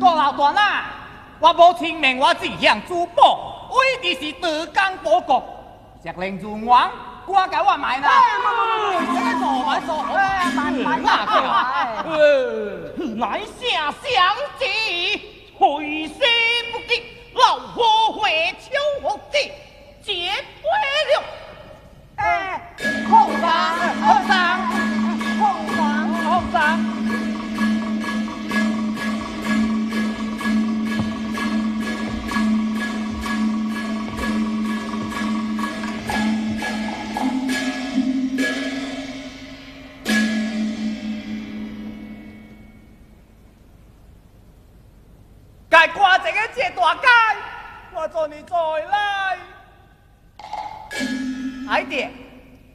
大老大呐，我无亲命，我只向珠宝，为的是德江保国，石令如王，赶紧我买啦！买做买做，买哪个？乃下相旨，随时不及，老夫回秋福子，结归了。哎，空上，空上，空上，空上。该挂这个这大街，我做你再来。哎爹，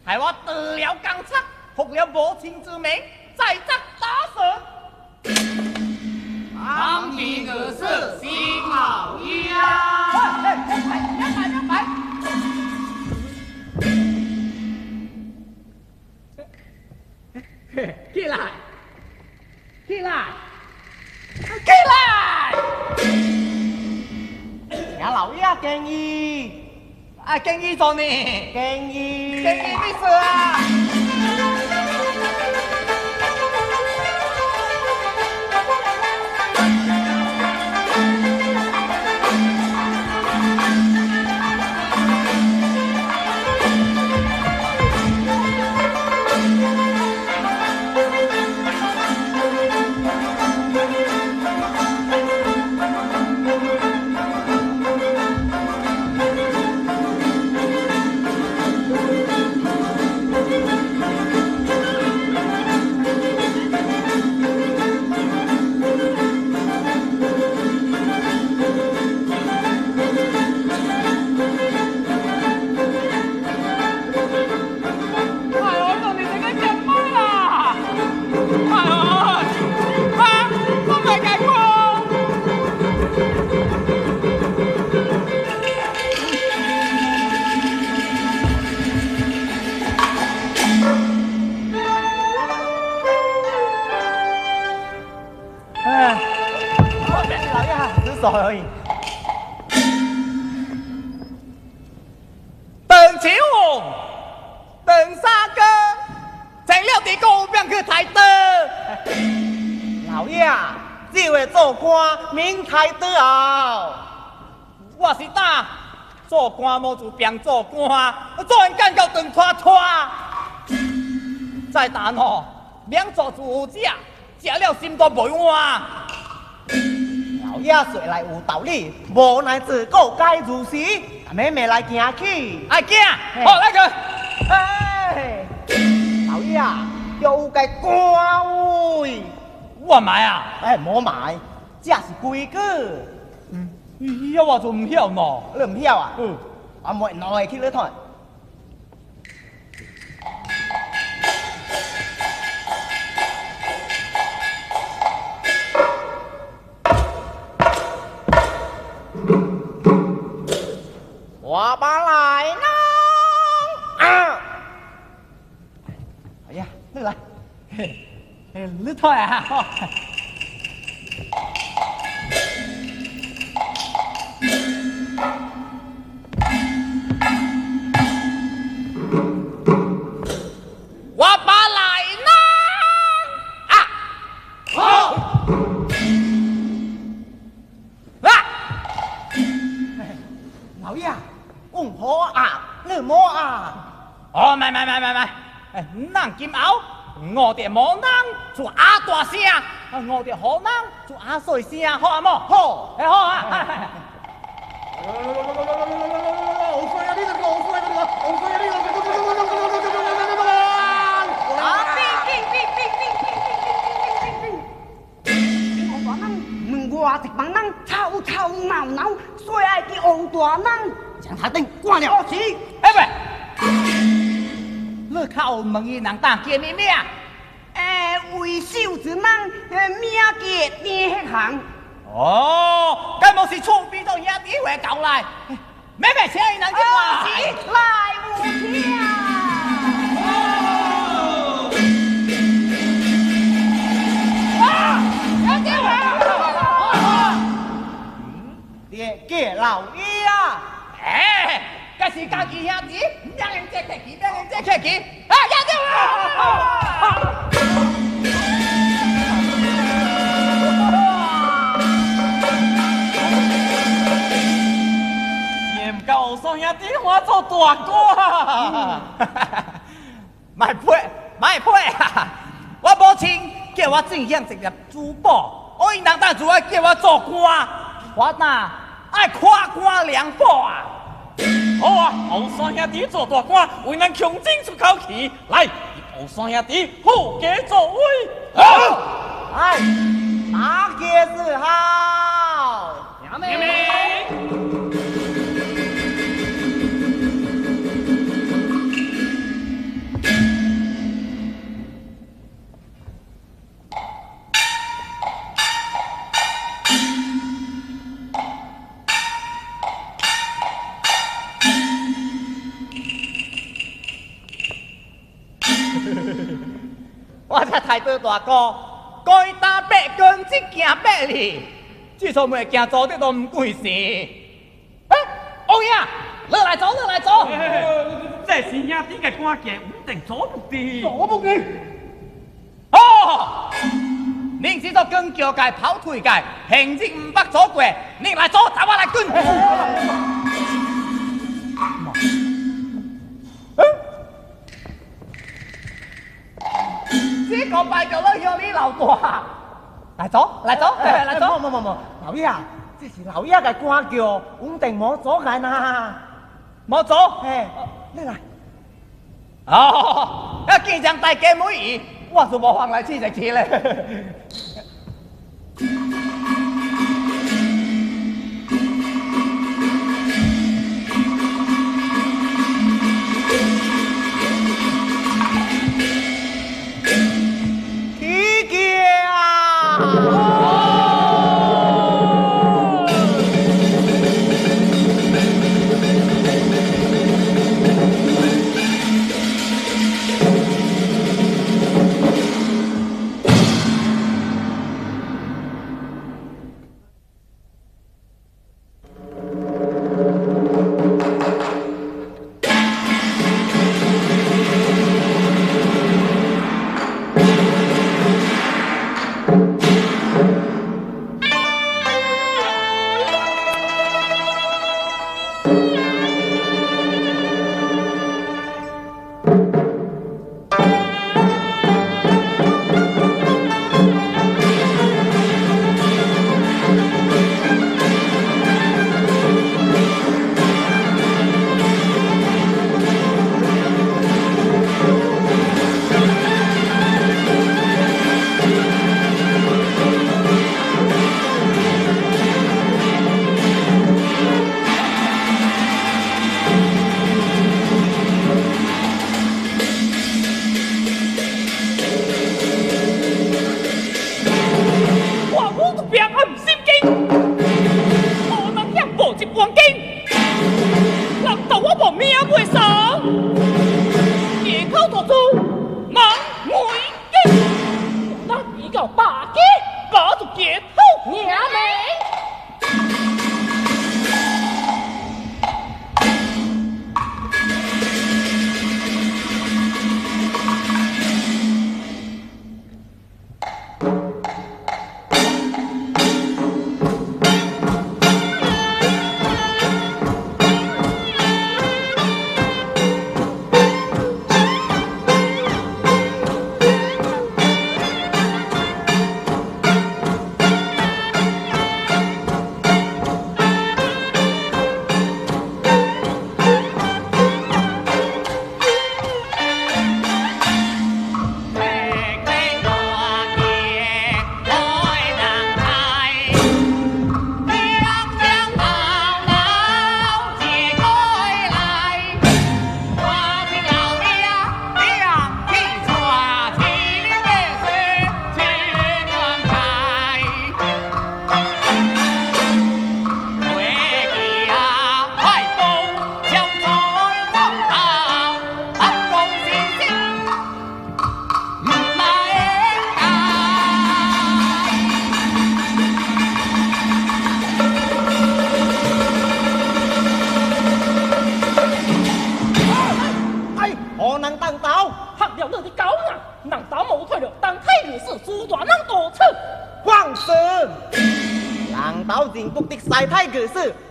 系我得了钢叉，服了母亲之命，再则打死。当今的事新老爷啊！哎，两百，两百。起来，起来，起来！请老爷建议，啊，建议做呢？建议，建议咩事啊？而已。邓秋红，邓三哥，成了地高边去抬刀。老爷，這位做官明太道。我是打做官無做病做官，做人干到長拖拖。再等吼，免做主食，食了心都袂安。老爺說來有道理，無奈自古該如是，妹妹來行去。愛行，好來去。哎，老爺有個官位，我買啊？哎，無買，這是規矩。嗯，咦，我就唔曉喏。你唔曉啊？嗯，我冇拿去你睇。我把來拿啊！哎呀，你來，你睇啊！我把來拿啊！好啊！老爺。唔好啊，你唔好啊！哦，買買買買買！哎，人今後我哋無人做阿大聲，我哋好人做阿細聲，好啊無？好，哎好啊！啊！變變變變變變變變變變！王大人，問我一幫人吵吵鬧鬧，誰愛去王大人？將他等關了。是。哎喂，你較有問伊人當叫咩名？哎，為首一人名叫丁黑行。哦，該莫是厝邊做兄弟會搞來，妹妹請伊人去來。是，來有請。啊！兄弟會。爹，叫老爺啊！哎，這是家己兄弟，免用這客氣，免用這客氣。啊，兄弟啊！也唔够双兄弟，我做大官。卖配，卖配，我母亲叫我进献一粒珠宝，我因人当主爱叫我做官，我哪爱夸官两宝啊！好啊，后山兄弟做大官，为咱穷尽出口气。来，后山兄弟护家作威。好，哎，大家是好，明明。我这太多大哥，该打八根，只行八里，这出袂行做得都唔惯势。哎，王爷，你来做，你来做。这是兄弟嘅官家，稳定做不的。做不的。哦，恁是做钢桥界、跑腿界，现日唔捌做过，恁来做，找我来跟。这个拜叫你乡里老大，来走，来走，来走。无无无，老爷，这是老爷嘅官叫，稳定无阻碍呐。无阻，嘿，你来。哦，啊，见将大家满意，我就无妨来试一试咧。你到百家，家族结好娘们。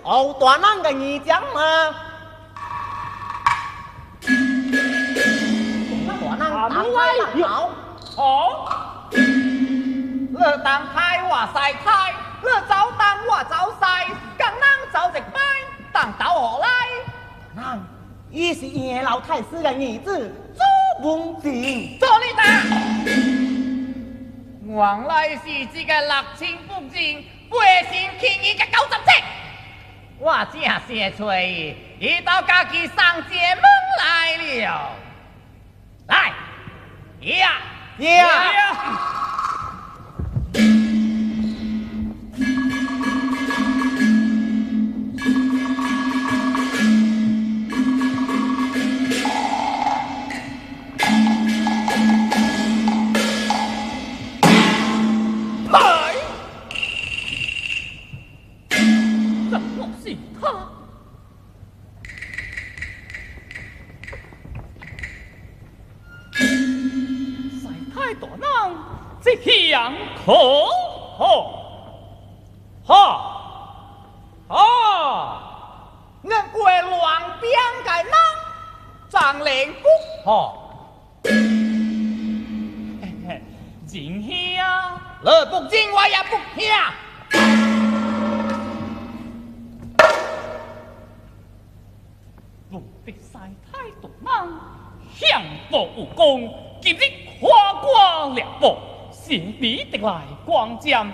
好大人嘅二将嘛，大人当好，好，你当太我西太，你走东我走西，共人走一摆，当斗何来？人，伊是叶老太师的儿子朱文静。做你答，原来是这个六亲不认、背信弃义的狗杂仔。我正生找伊，伊都家己送一个门来了。来，呀呀！好，好，好，好！我过乱边个人，张连谷，好。仁兄，你不认我也不听。无敌西太大人，向步有功，今日夸官两步。神秘得来光瞻，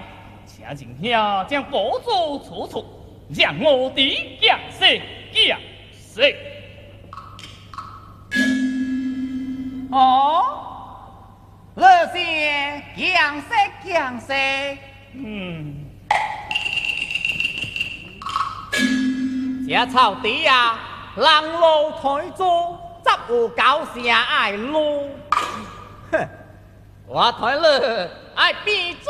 请仁兄将宝珠取出，让我弟见识见识。哦，你是见识见识。嗯，这草地啊，人路太多，十有九成爱路。哼。我睇你爱变纸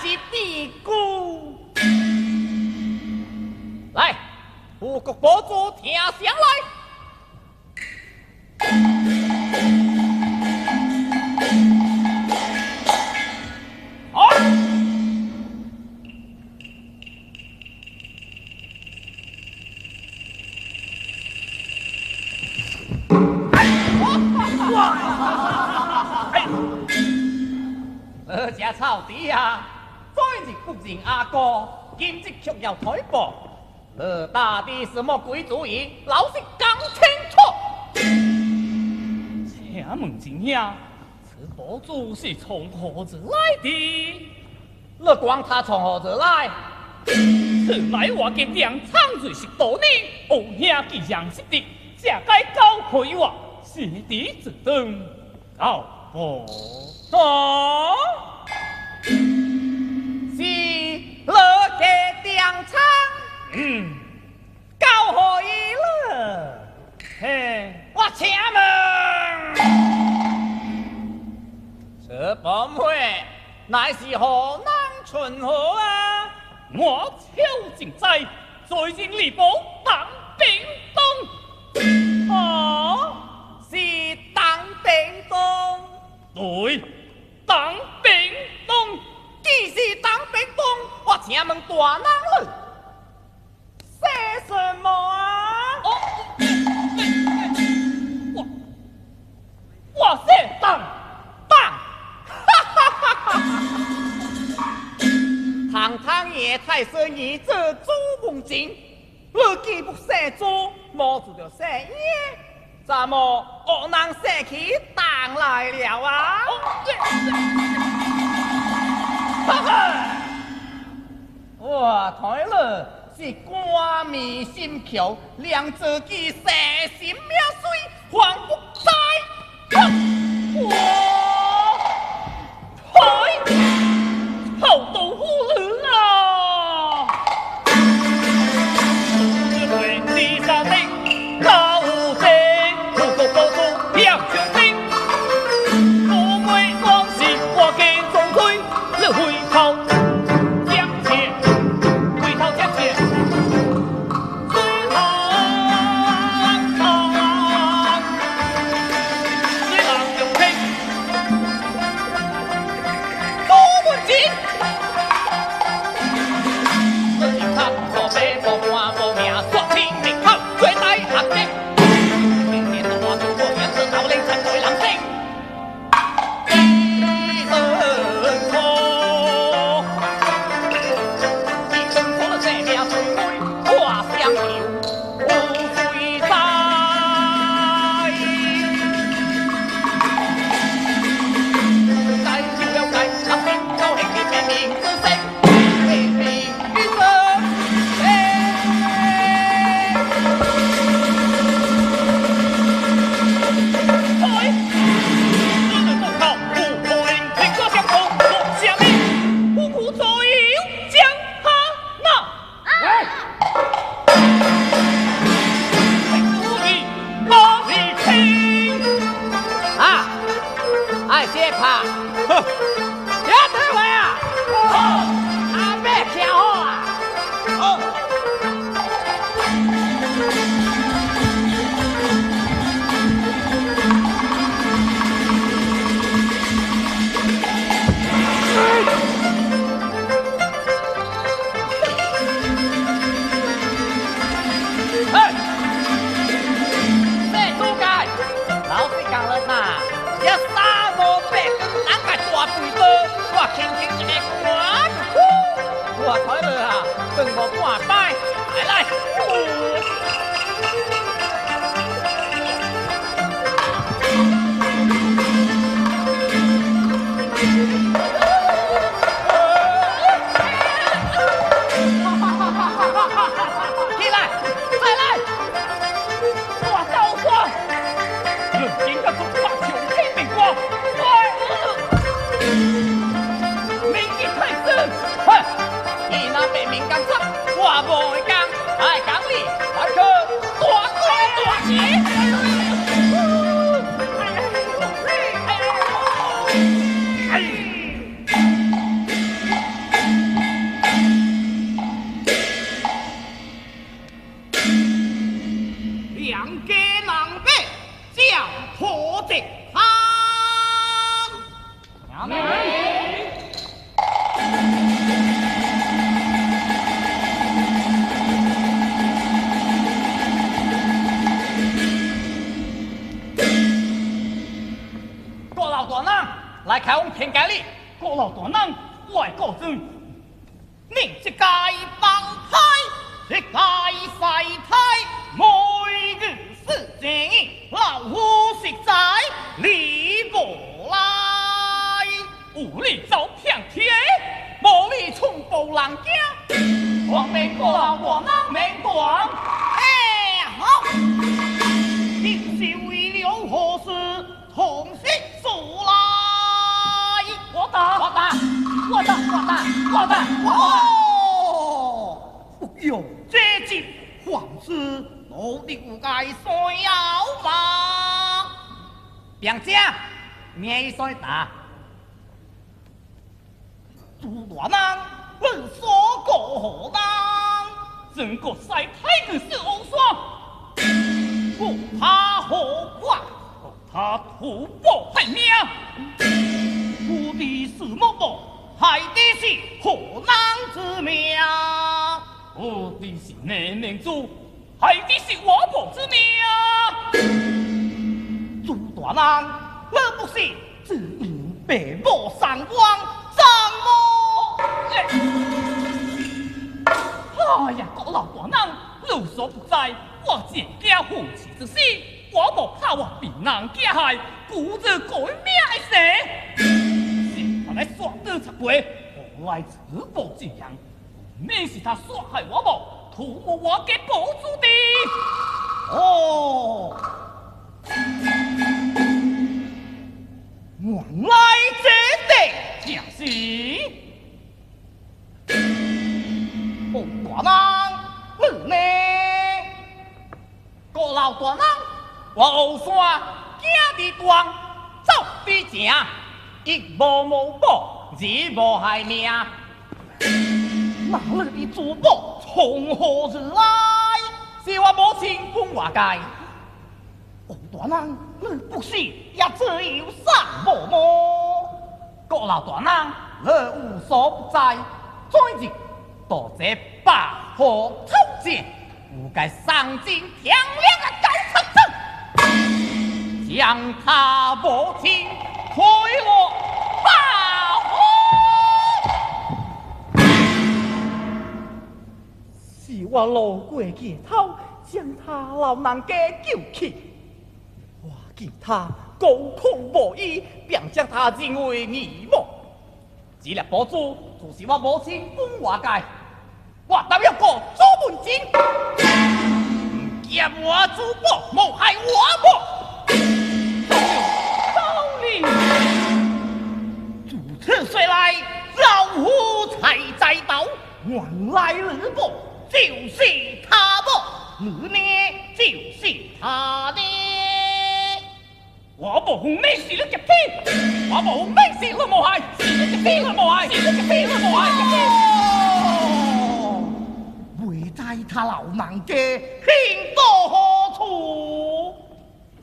是变龟？来，富国宝珠听声来。好。哇！哎。你这臭弟啊，昨日不认阿哥，今日却要退步，你到底什么鬼主意？老实讲清楚。请问仁兄，此宝珠是从何而来的？你管他从何而来？此乃我嘅粮仓最是多年，二兄既然识得，这该交给我，是敌之灯，交我。哦，是你嘅粮仓，嗯，交予伊了。嘿，我请问，这宝妹，你乃是何人存何啊？我超正在最近礼部当兵东。哦，是当兵东。对，当兵东。既是当兵东，我请问大人了，说什么啊？哦，我说当当，哈哈哈哈！堂堂叶太师儿子朱文正，你既不姓朱，无做着姓叶，怎么恶人说起当来了啊？哈哈！我睇了是官迷心窍，连自己生心命水，还不知。我嗨，好豆腐人啊！为地上的高山，不过高处两相拼，我妹往事我给总开，你回头将切，回头将切，水浪浪，水浪用拼，高文静。我一看无白无官无名，刷清明口最大阿姐。明天我做过名字头领才对人生。一等错，一等错了这命水我相求有谁在？该就了该，人心高兴的别名之声，别名之声。嗨，日日都靠不可能，听我相公说下面，苦苦左右将他那。你哪里听？啊，爱写拍，也对位啊，阿伯徛好啊。嘿，这主界，老实讲了呐，这三五八根人个大肥刀，我轻轻一个赶就去，我睇落啊，转无半摆，来来。起来，再来！大刀官，论今个做法长天命官，我明记太师，哼，伊若白明讲说，我无会讲，爱讲你，来去大官大钱。两家人马将破敌行。郭老大人来开我评价你，郭老大人，我会告知，你这该帮派，这该世态，每日事情，老夫实在理无来。有理走骗天，无理寸步难行。我免郭老大人免管。哎，好，你是为了何事同心速来？我打，我打，我打，我打，我打，哦，不用这节，皇师努力有该需要吗？兵者，名伊所打。大人，你所过何人？整个西太子是乌山，我他何况？他图报害命，我的是某某，害的是何人之命？我的是内明主，害的是我母之命。朱大人，我不是只因白母丧亡，怎么？哎呀，郭老大人，有所不知，我这家父亲之死，我无怕我被人惊害，故日改命一世。是他来刷刀插背，后来自暴自扬，免是他杀害我母，图谋我家保主的。哦，原来这地正是。王大人，你呢？郭老大人，我后山行伫东，走伫正，一无无宝，二无害命。那你的珠宝从何而来？是我母亲分我家。王大人，你不是也只有三无么？郭老大人，你有所不知，昨日到这百合草前，有个丧尽天良的狗贼子，将他母亲推落百合。是我路过街头，将他老人家救起。我见他孤苦无依，便将他认为义母。这粒宝珠就是我母亲分我家。我答应过朱文金，劫我珠宝，谋害我母。道理，如此说来，老夫才知道，原来你母就是他母，你呢就是他呢。我无红咩事你夹天，我无红咩事你无害，是你夹天你无害，是你夹天你无害。未知他老人家行到何处？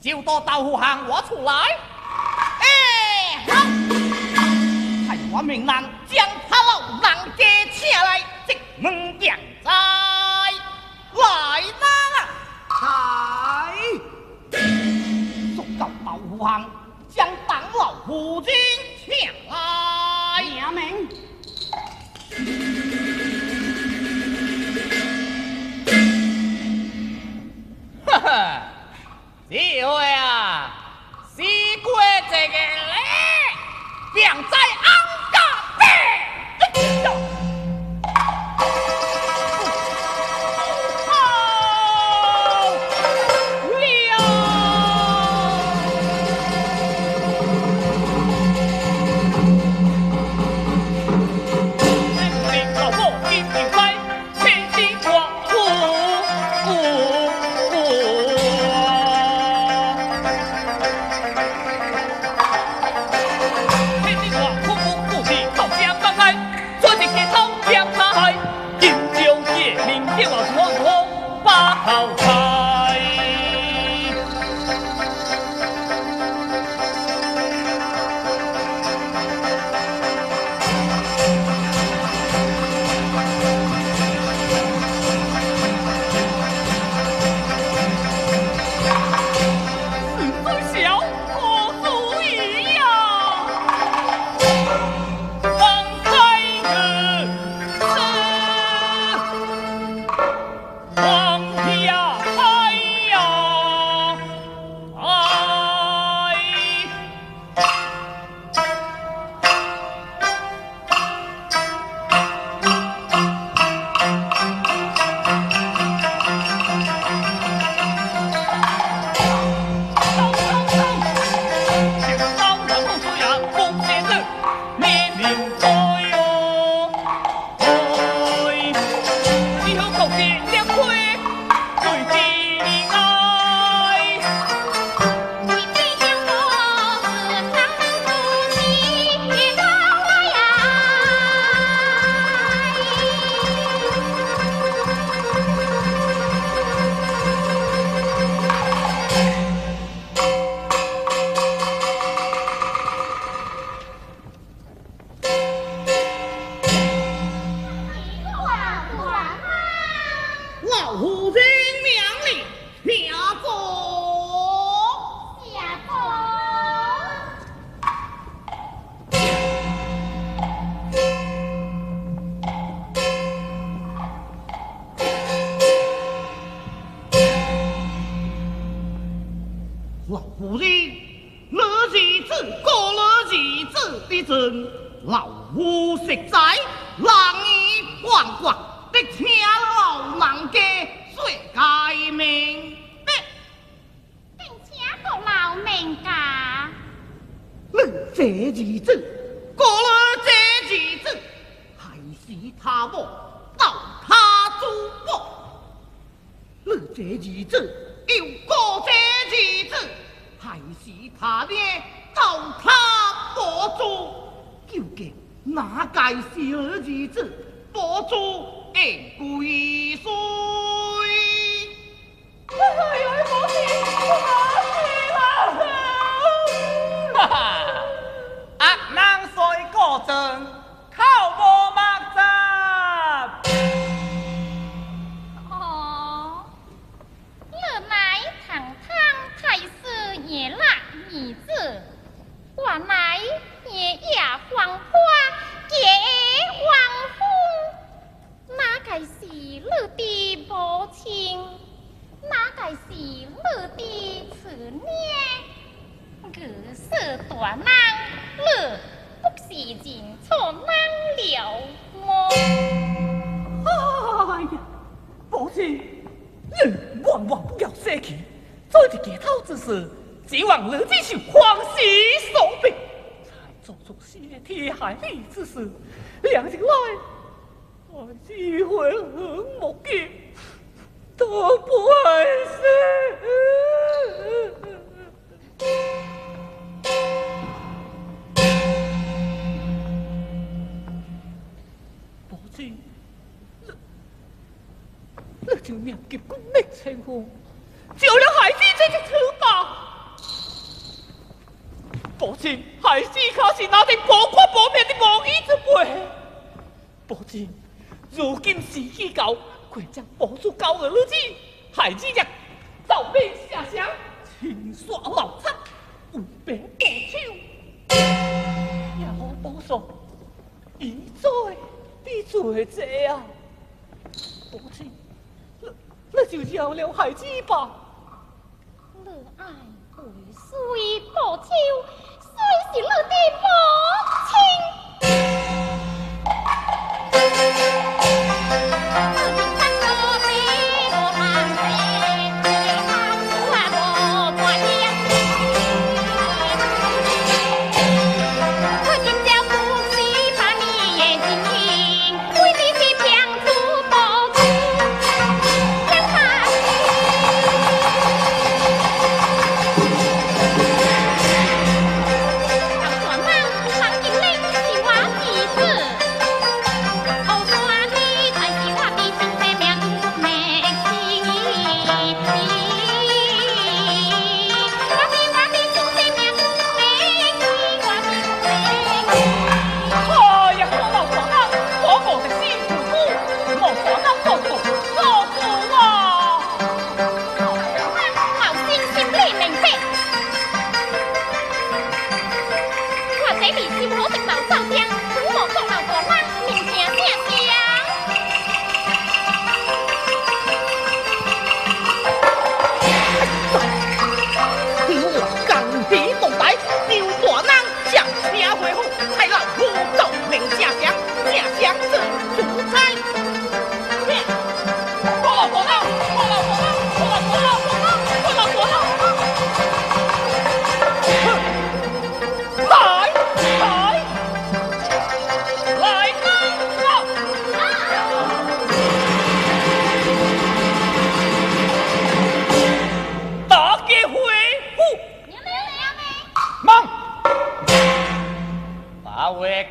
就到豆腐巷我出来。哎，好，派我命人将他老人家请来，这门将在来人啊！来，速到豆腐巷，将党老夫人请来。领命。哈哈，这回啊，死过一个咧，便知翁甲白。老夫人，你儿子过了儿子的阵，老夫实在难以放过，得请老人家说解明白。并请国老明教。你这儿子过了这儿子，还是他母到他祖母。你这儿子又过这儿子，还是他爹到他母祖，究竟哪个是你儿子？母祖应归谁？哎呦，母亲，我死啦！哈哈，阿人虽过阵，口无墨汁。哦，你乃堂堂太师爷啦儿子，我乃爷爷黄花结王夫，哪个是你的母亲？哪个是你的慈娘？我是大人，你不是认错人了么？哎呀，母亲，你万万不要生气，做一街头之事，指望你只是欢喜所逼，才做出死天害理之事。两日来，我只会恨莫及，都不爱死。母亲，你就念及骨灭千户，救了孩子这一处吧。母亲，孩子可是那阵无骨无面的无义之辈。母亲，如今时机到，快将宝珠交予女子，孩子亦走面下乡，亲刷老贼，为爸报仇。也好保说，伊做比做济啊！母亲，你就饶了孩子吧。你爱为谁报仇？谁是你的母亲？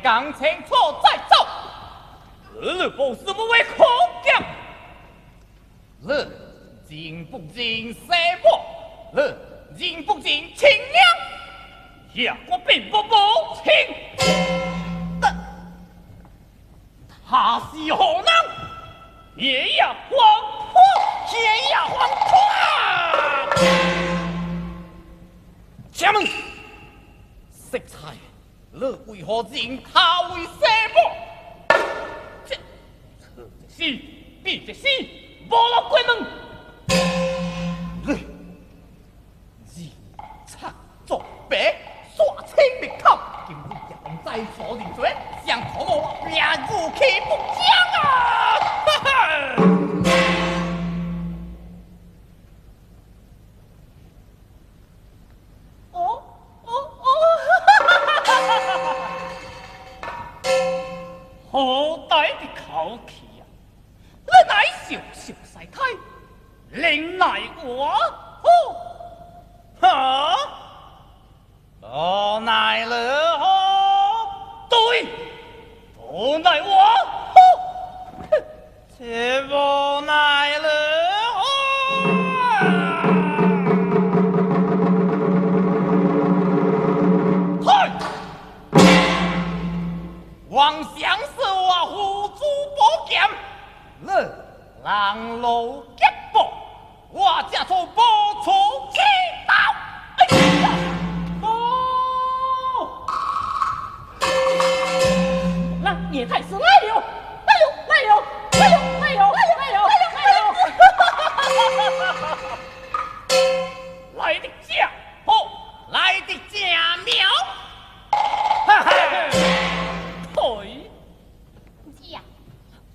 讲清楚再走，你不是不为可讲，你认不认生母？你认不认亲娘？也我并不母亲，但他是何人？爷爷黄婆，爷爷黄婆。请问，色彩？你为何认他为生母？这此一死，彼一死，无落关门。你认無氣不將啊！哦哦哦！好大的口氣啊！你乃小小細體，令奈我何？哈？無奈了何？對，無奈我何？這無奈了何？退！王相是我护主宝剑，你人路劫薄，我这做无出其道。哎呀！那叶太师来了，来了，来了，来了，来了，来了，来了！来得正好，来得正妙。哈哈，对，是啊，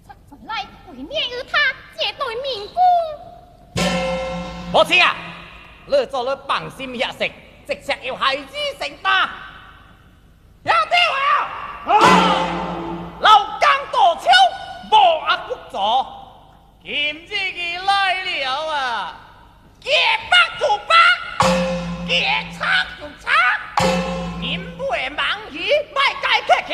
老贼来为免于他这对明君。母亲啊，你做你放心下食，直接要孩子承担。兄弟啊！老江大手无压不做，今日伊来了啊！结巴就巴，结叉就叉，恁袂忙去，莫解客气。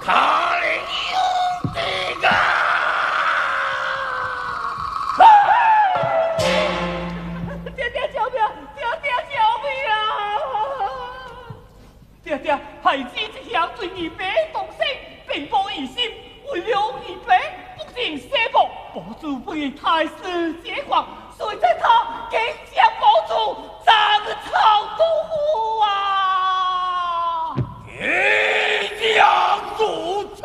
他的兄弟啊！爹爹救命！爹爹救命啊！爹爹，孩子一向对二爸动心，并无异心，为了二爸不尽舍命，保住被太师解放，谁知他竟将保住斩草杜甫啊！既然如此，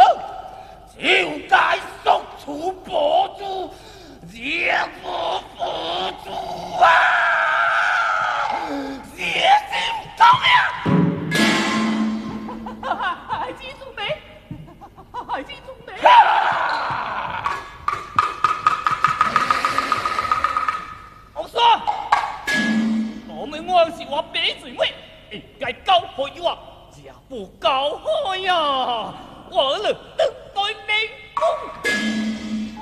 就该速处保住，也不辅助啊！野心高呀！孩子做咩？孩子做咩？我说，我们我是我爸最尾，应该交予我，也不交予呀，我儿等待明公。哦，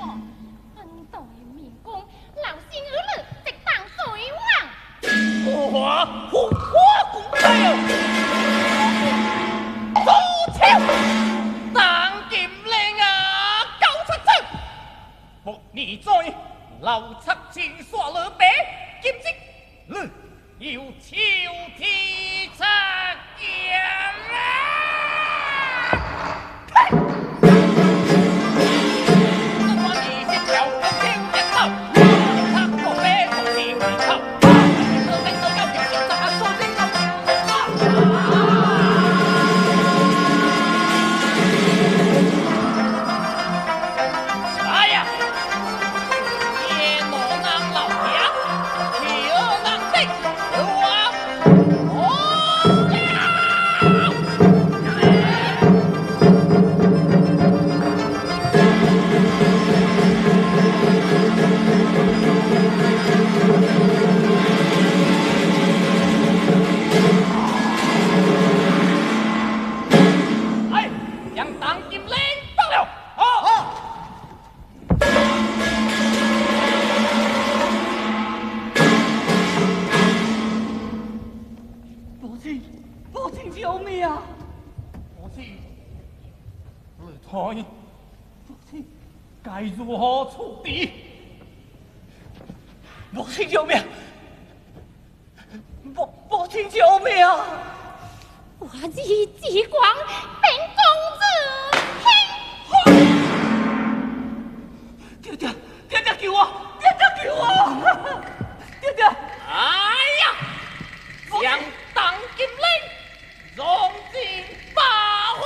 等待明公，老身儿女直当水王。我护花公仔哦，走俏，当金令啊，九七七，莫你在老贼前刷了白，今日你又秋天出剑啊！该如何处理？母亲救命！母亲救命！我儿继光本公子听。爹爹，爹爹救我！爹爹救我！爹爹！哎呀，将当金令，融进八虎。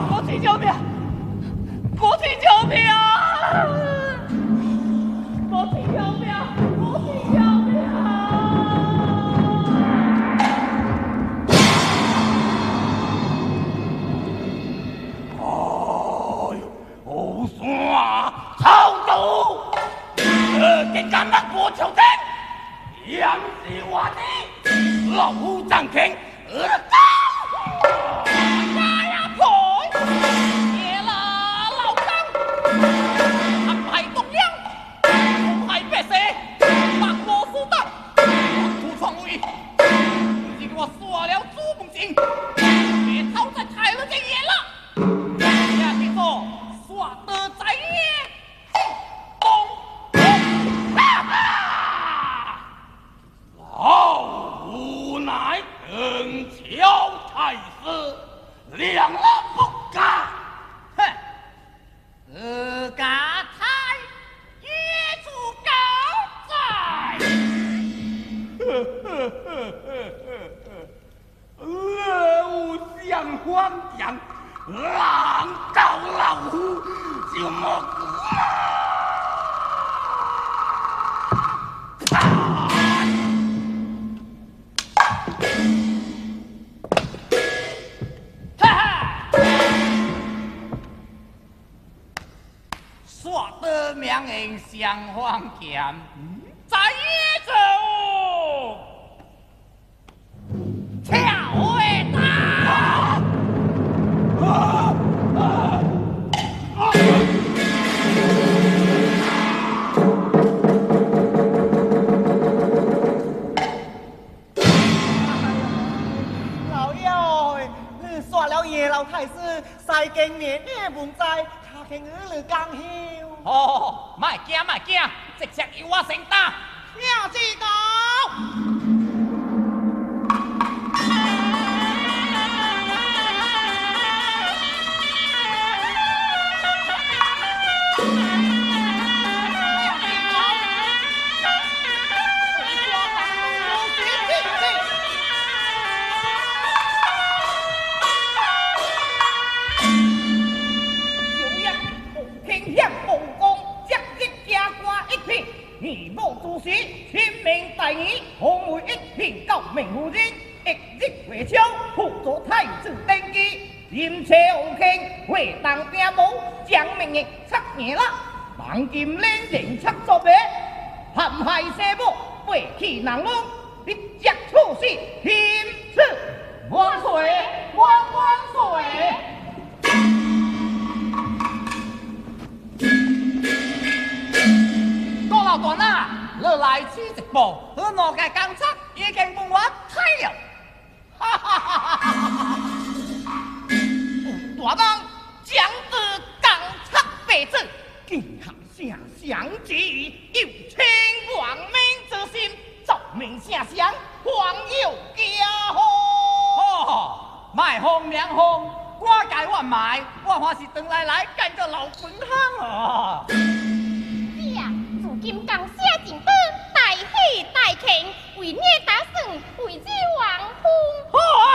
母亲救命！母亲救命啊！母亲救命！母亲救命啊！哎呦，乌山草肚，这敢若无朝天，也是我的老虎掌权，相方剑，在野走，跳会打。老爷，你煞了了耶老太师，西经年年文在，卡肯二日刚休。哦，莫惊莫惊，直接由我承担。请指教。红为一品高明夫人，一日回朝，辅佐太子登基，任车王卿会当兵部，将命日出年啦，黄金领人出作弊，陷害西母，背弃人伦，立即处死，钦此万岁万万岁！郭老大呐，你来此一步，和两个工作已经帮我睇了。哈哈哈哈哈哈！大人将得港察白旨，见下圣上旨，有称王命之心，奏明圣上，皇有加贺。哦，卖风凉风，我该我卖，我还是转来来干个老本行啊。是啊，如今刚写进本，大喜大庆，为你打算，为之王婚。好啊，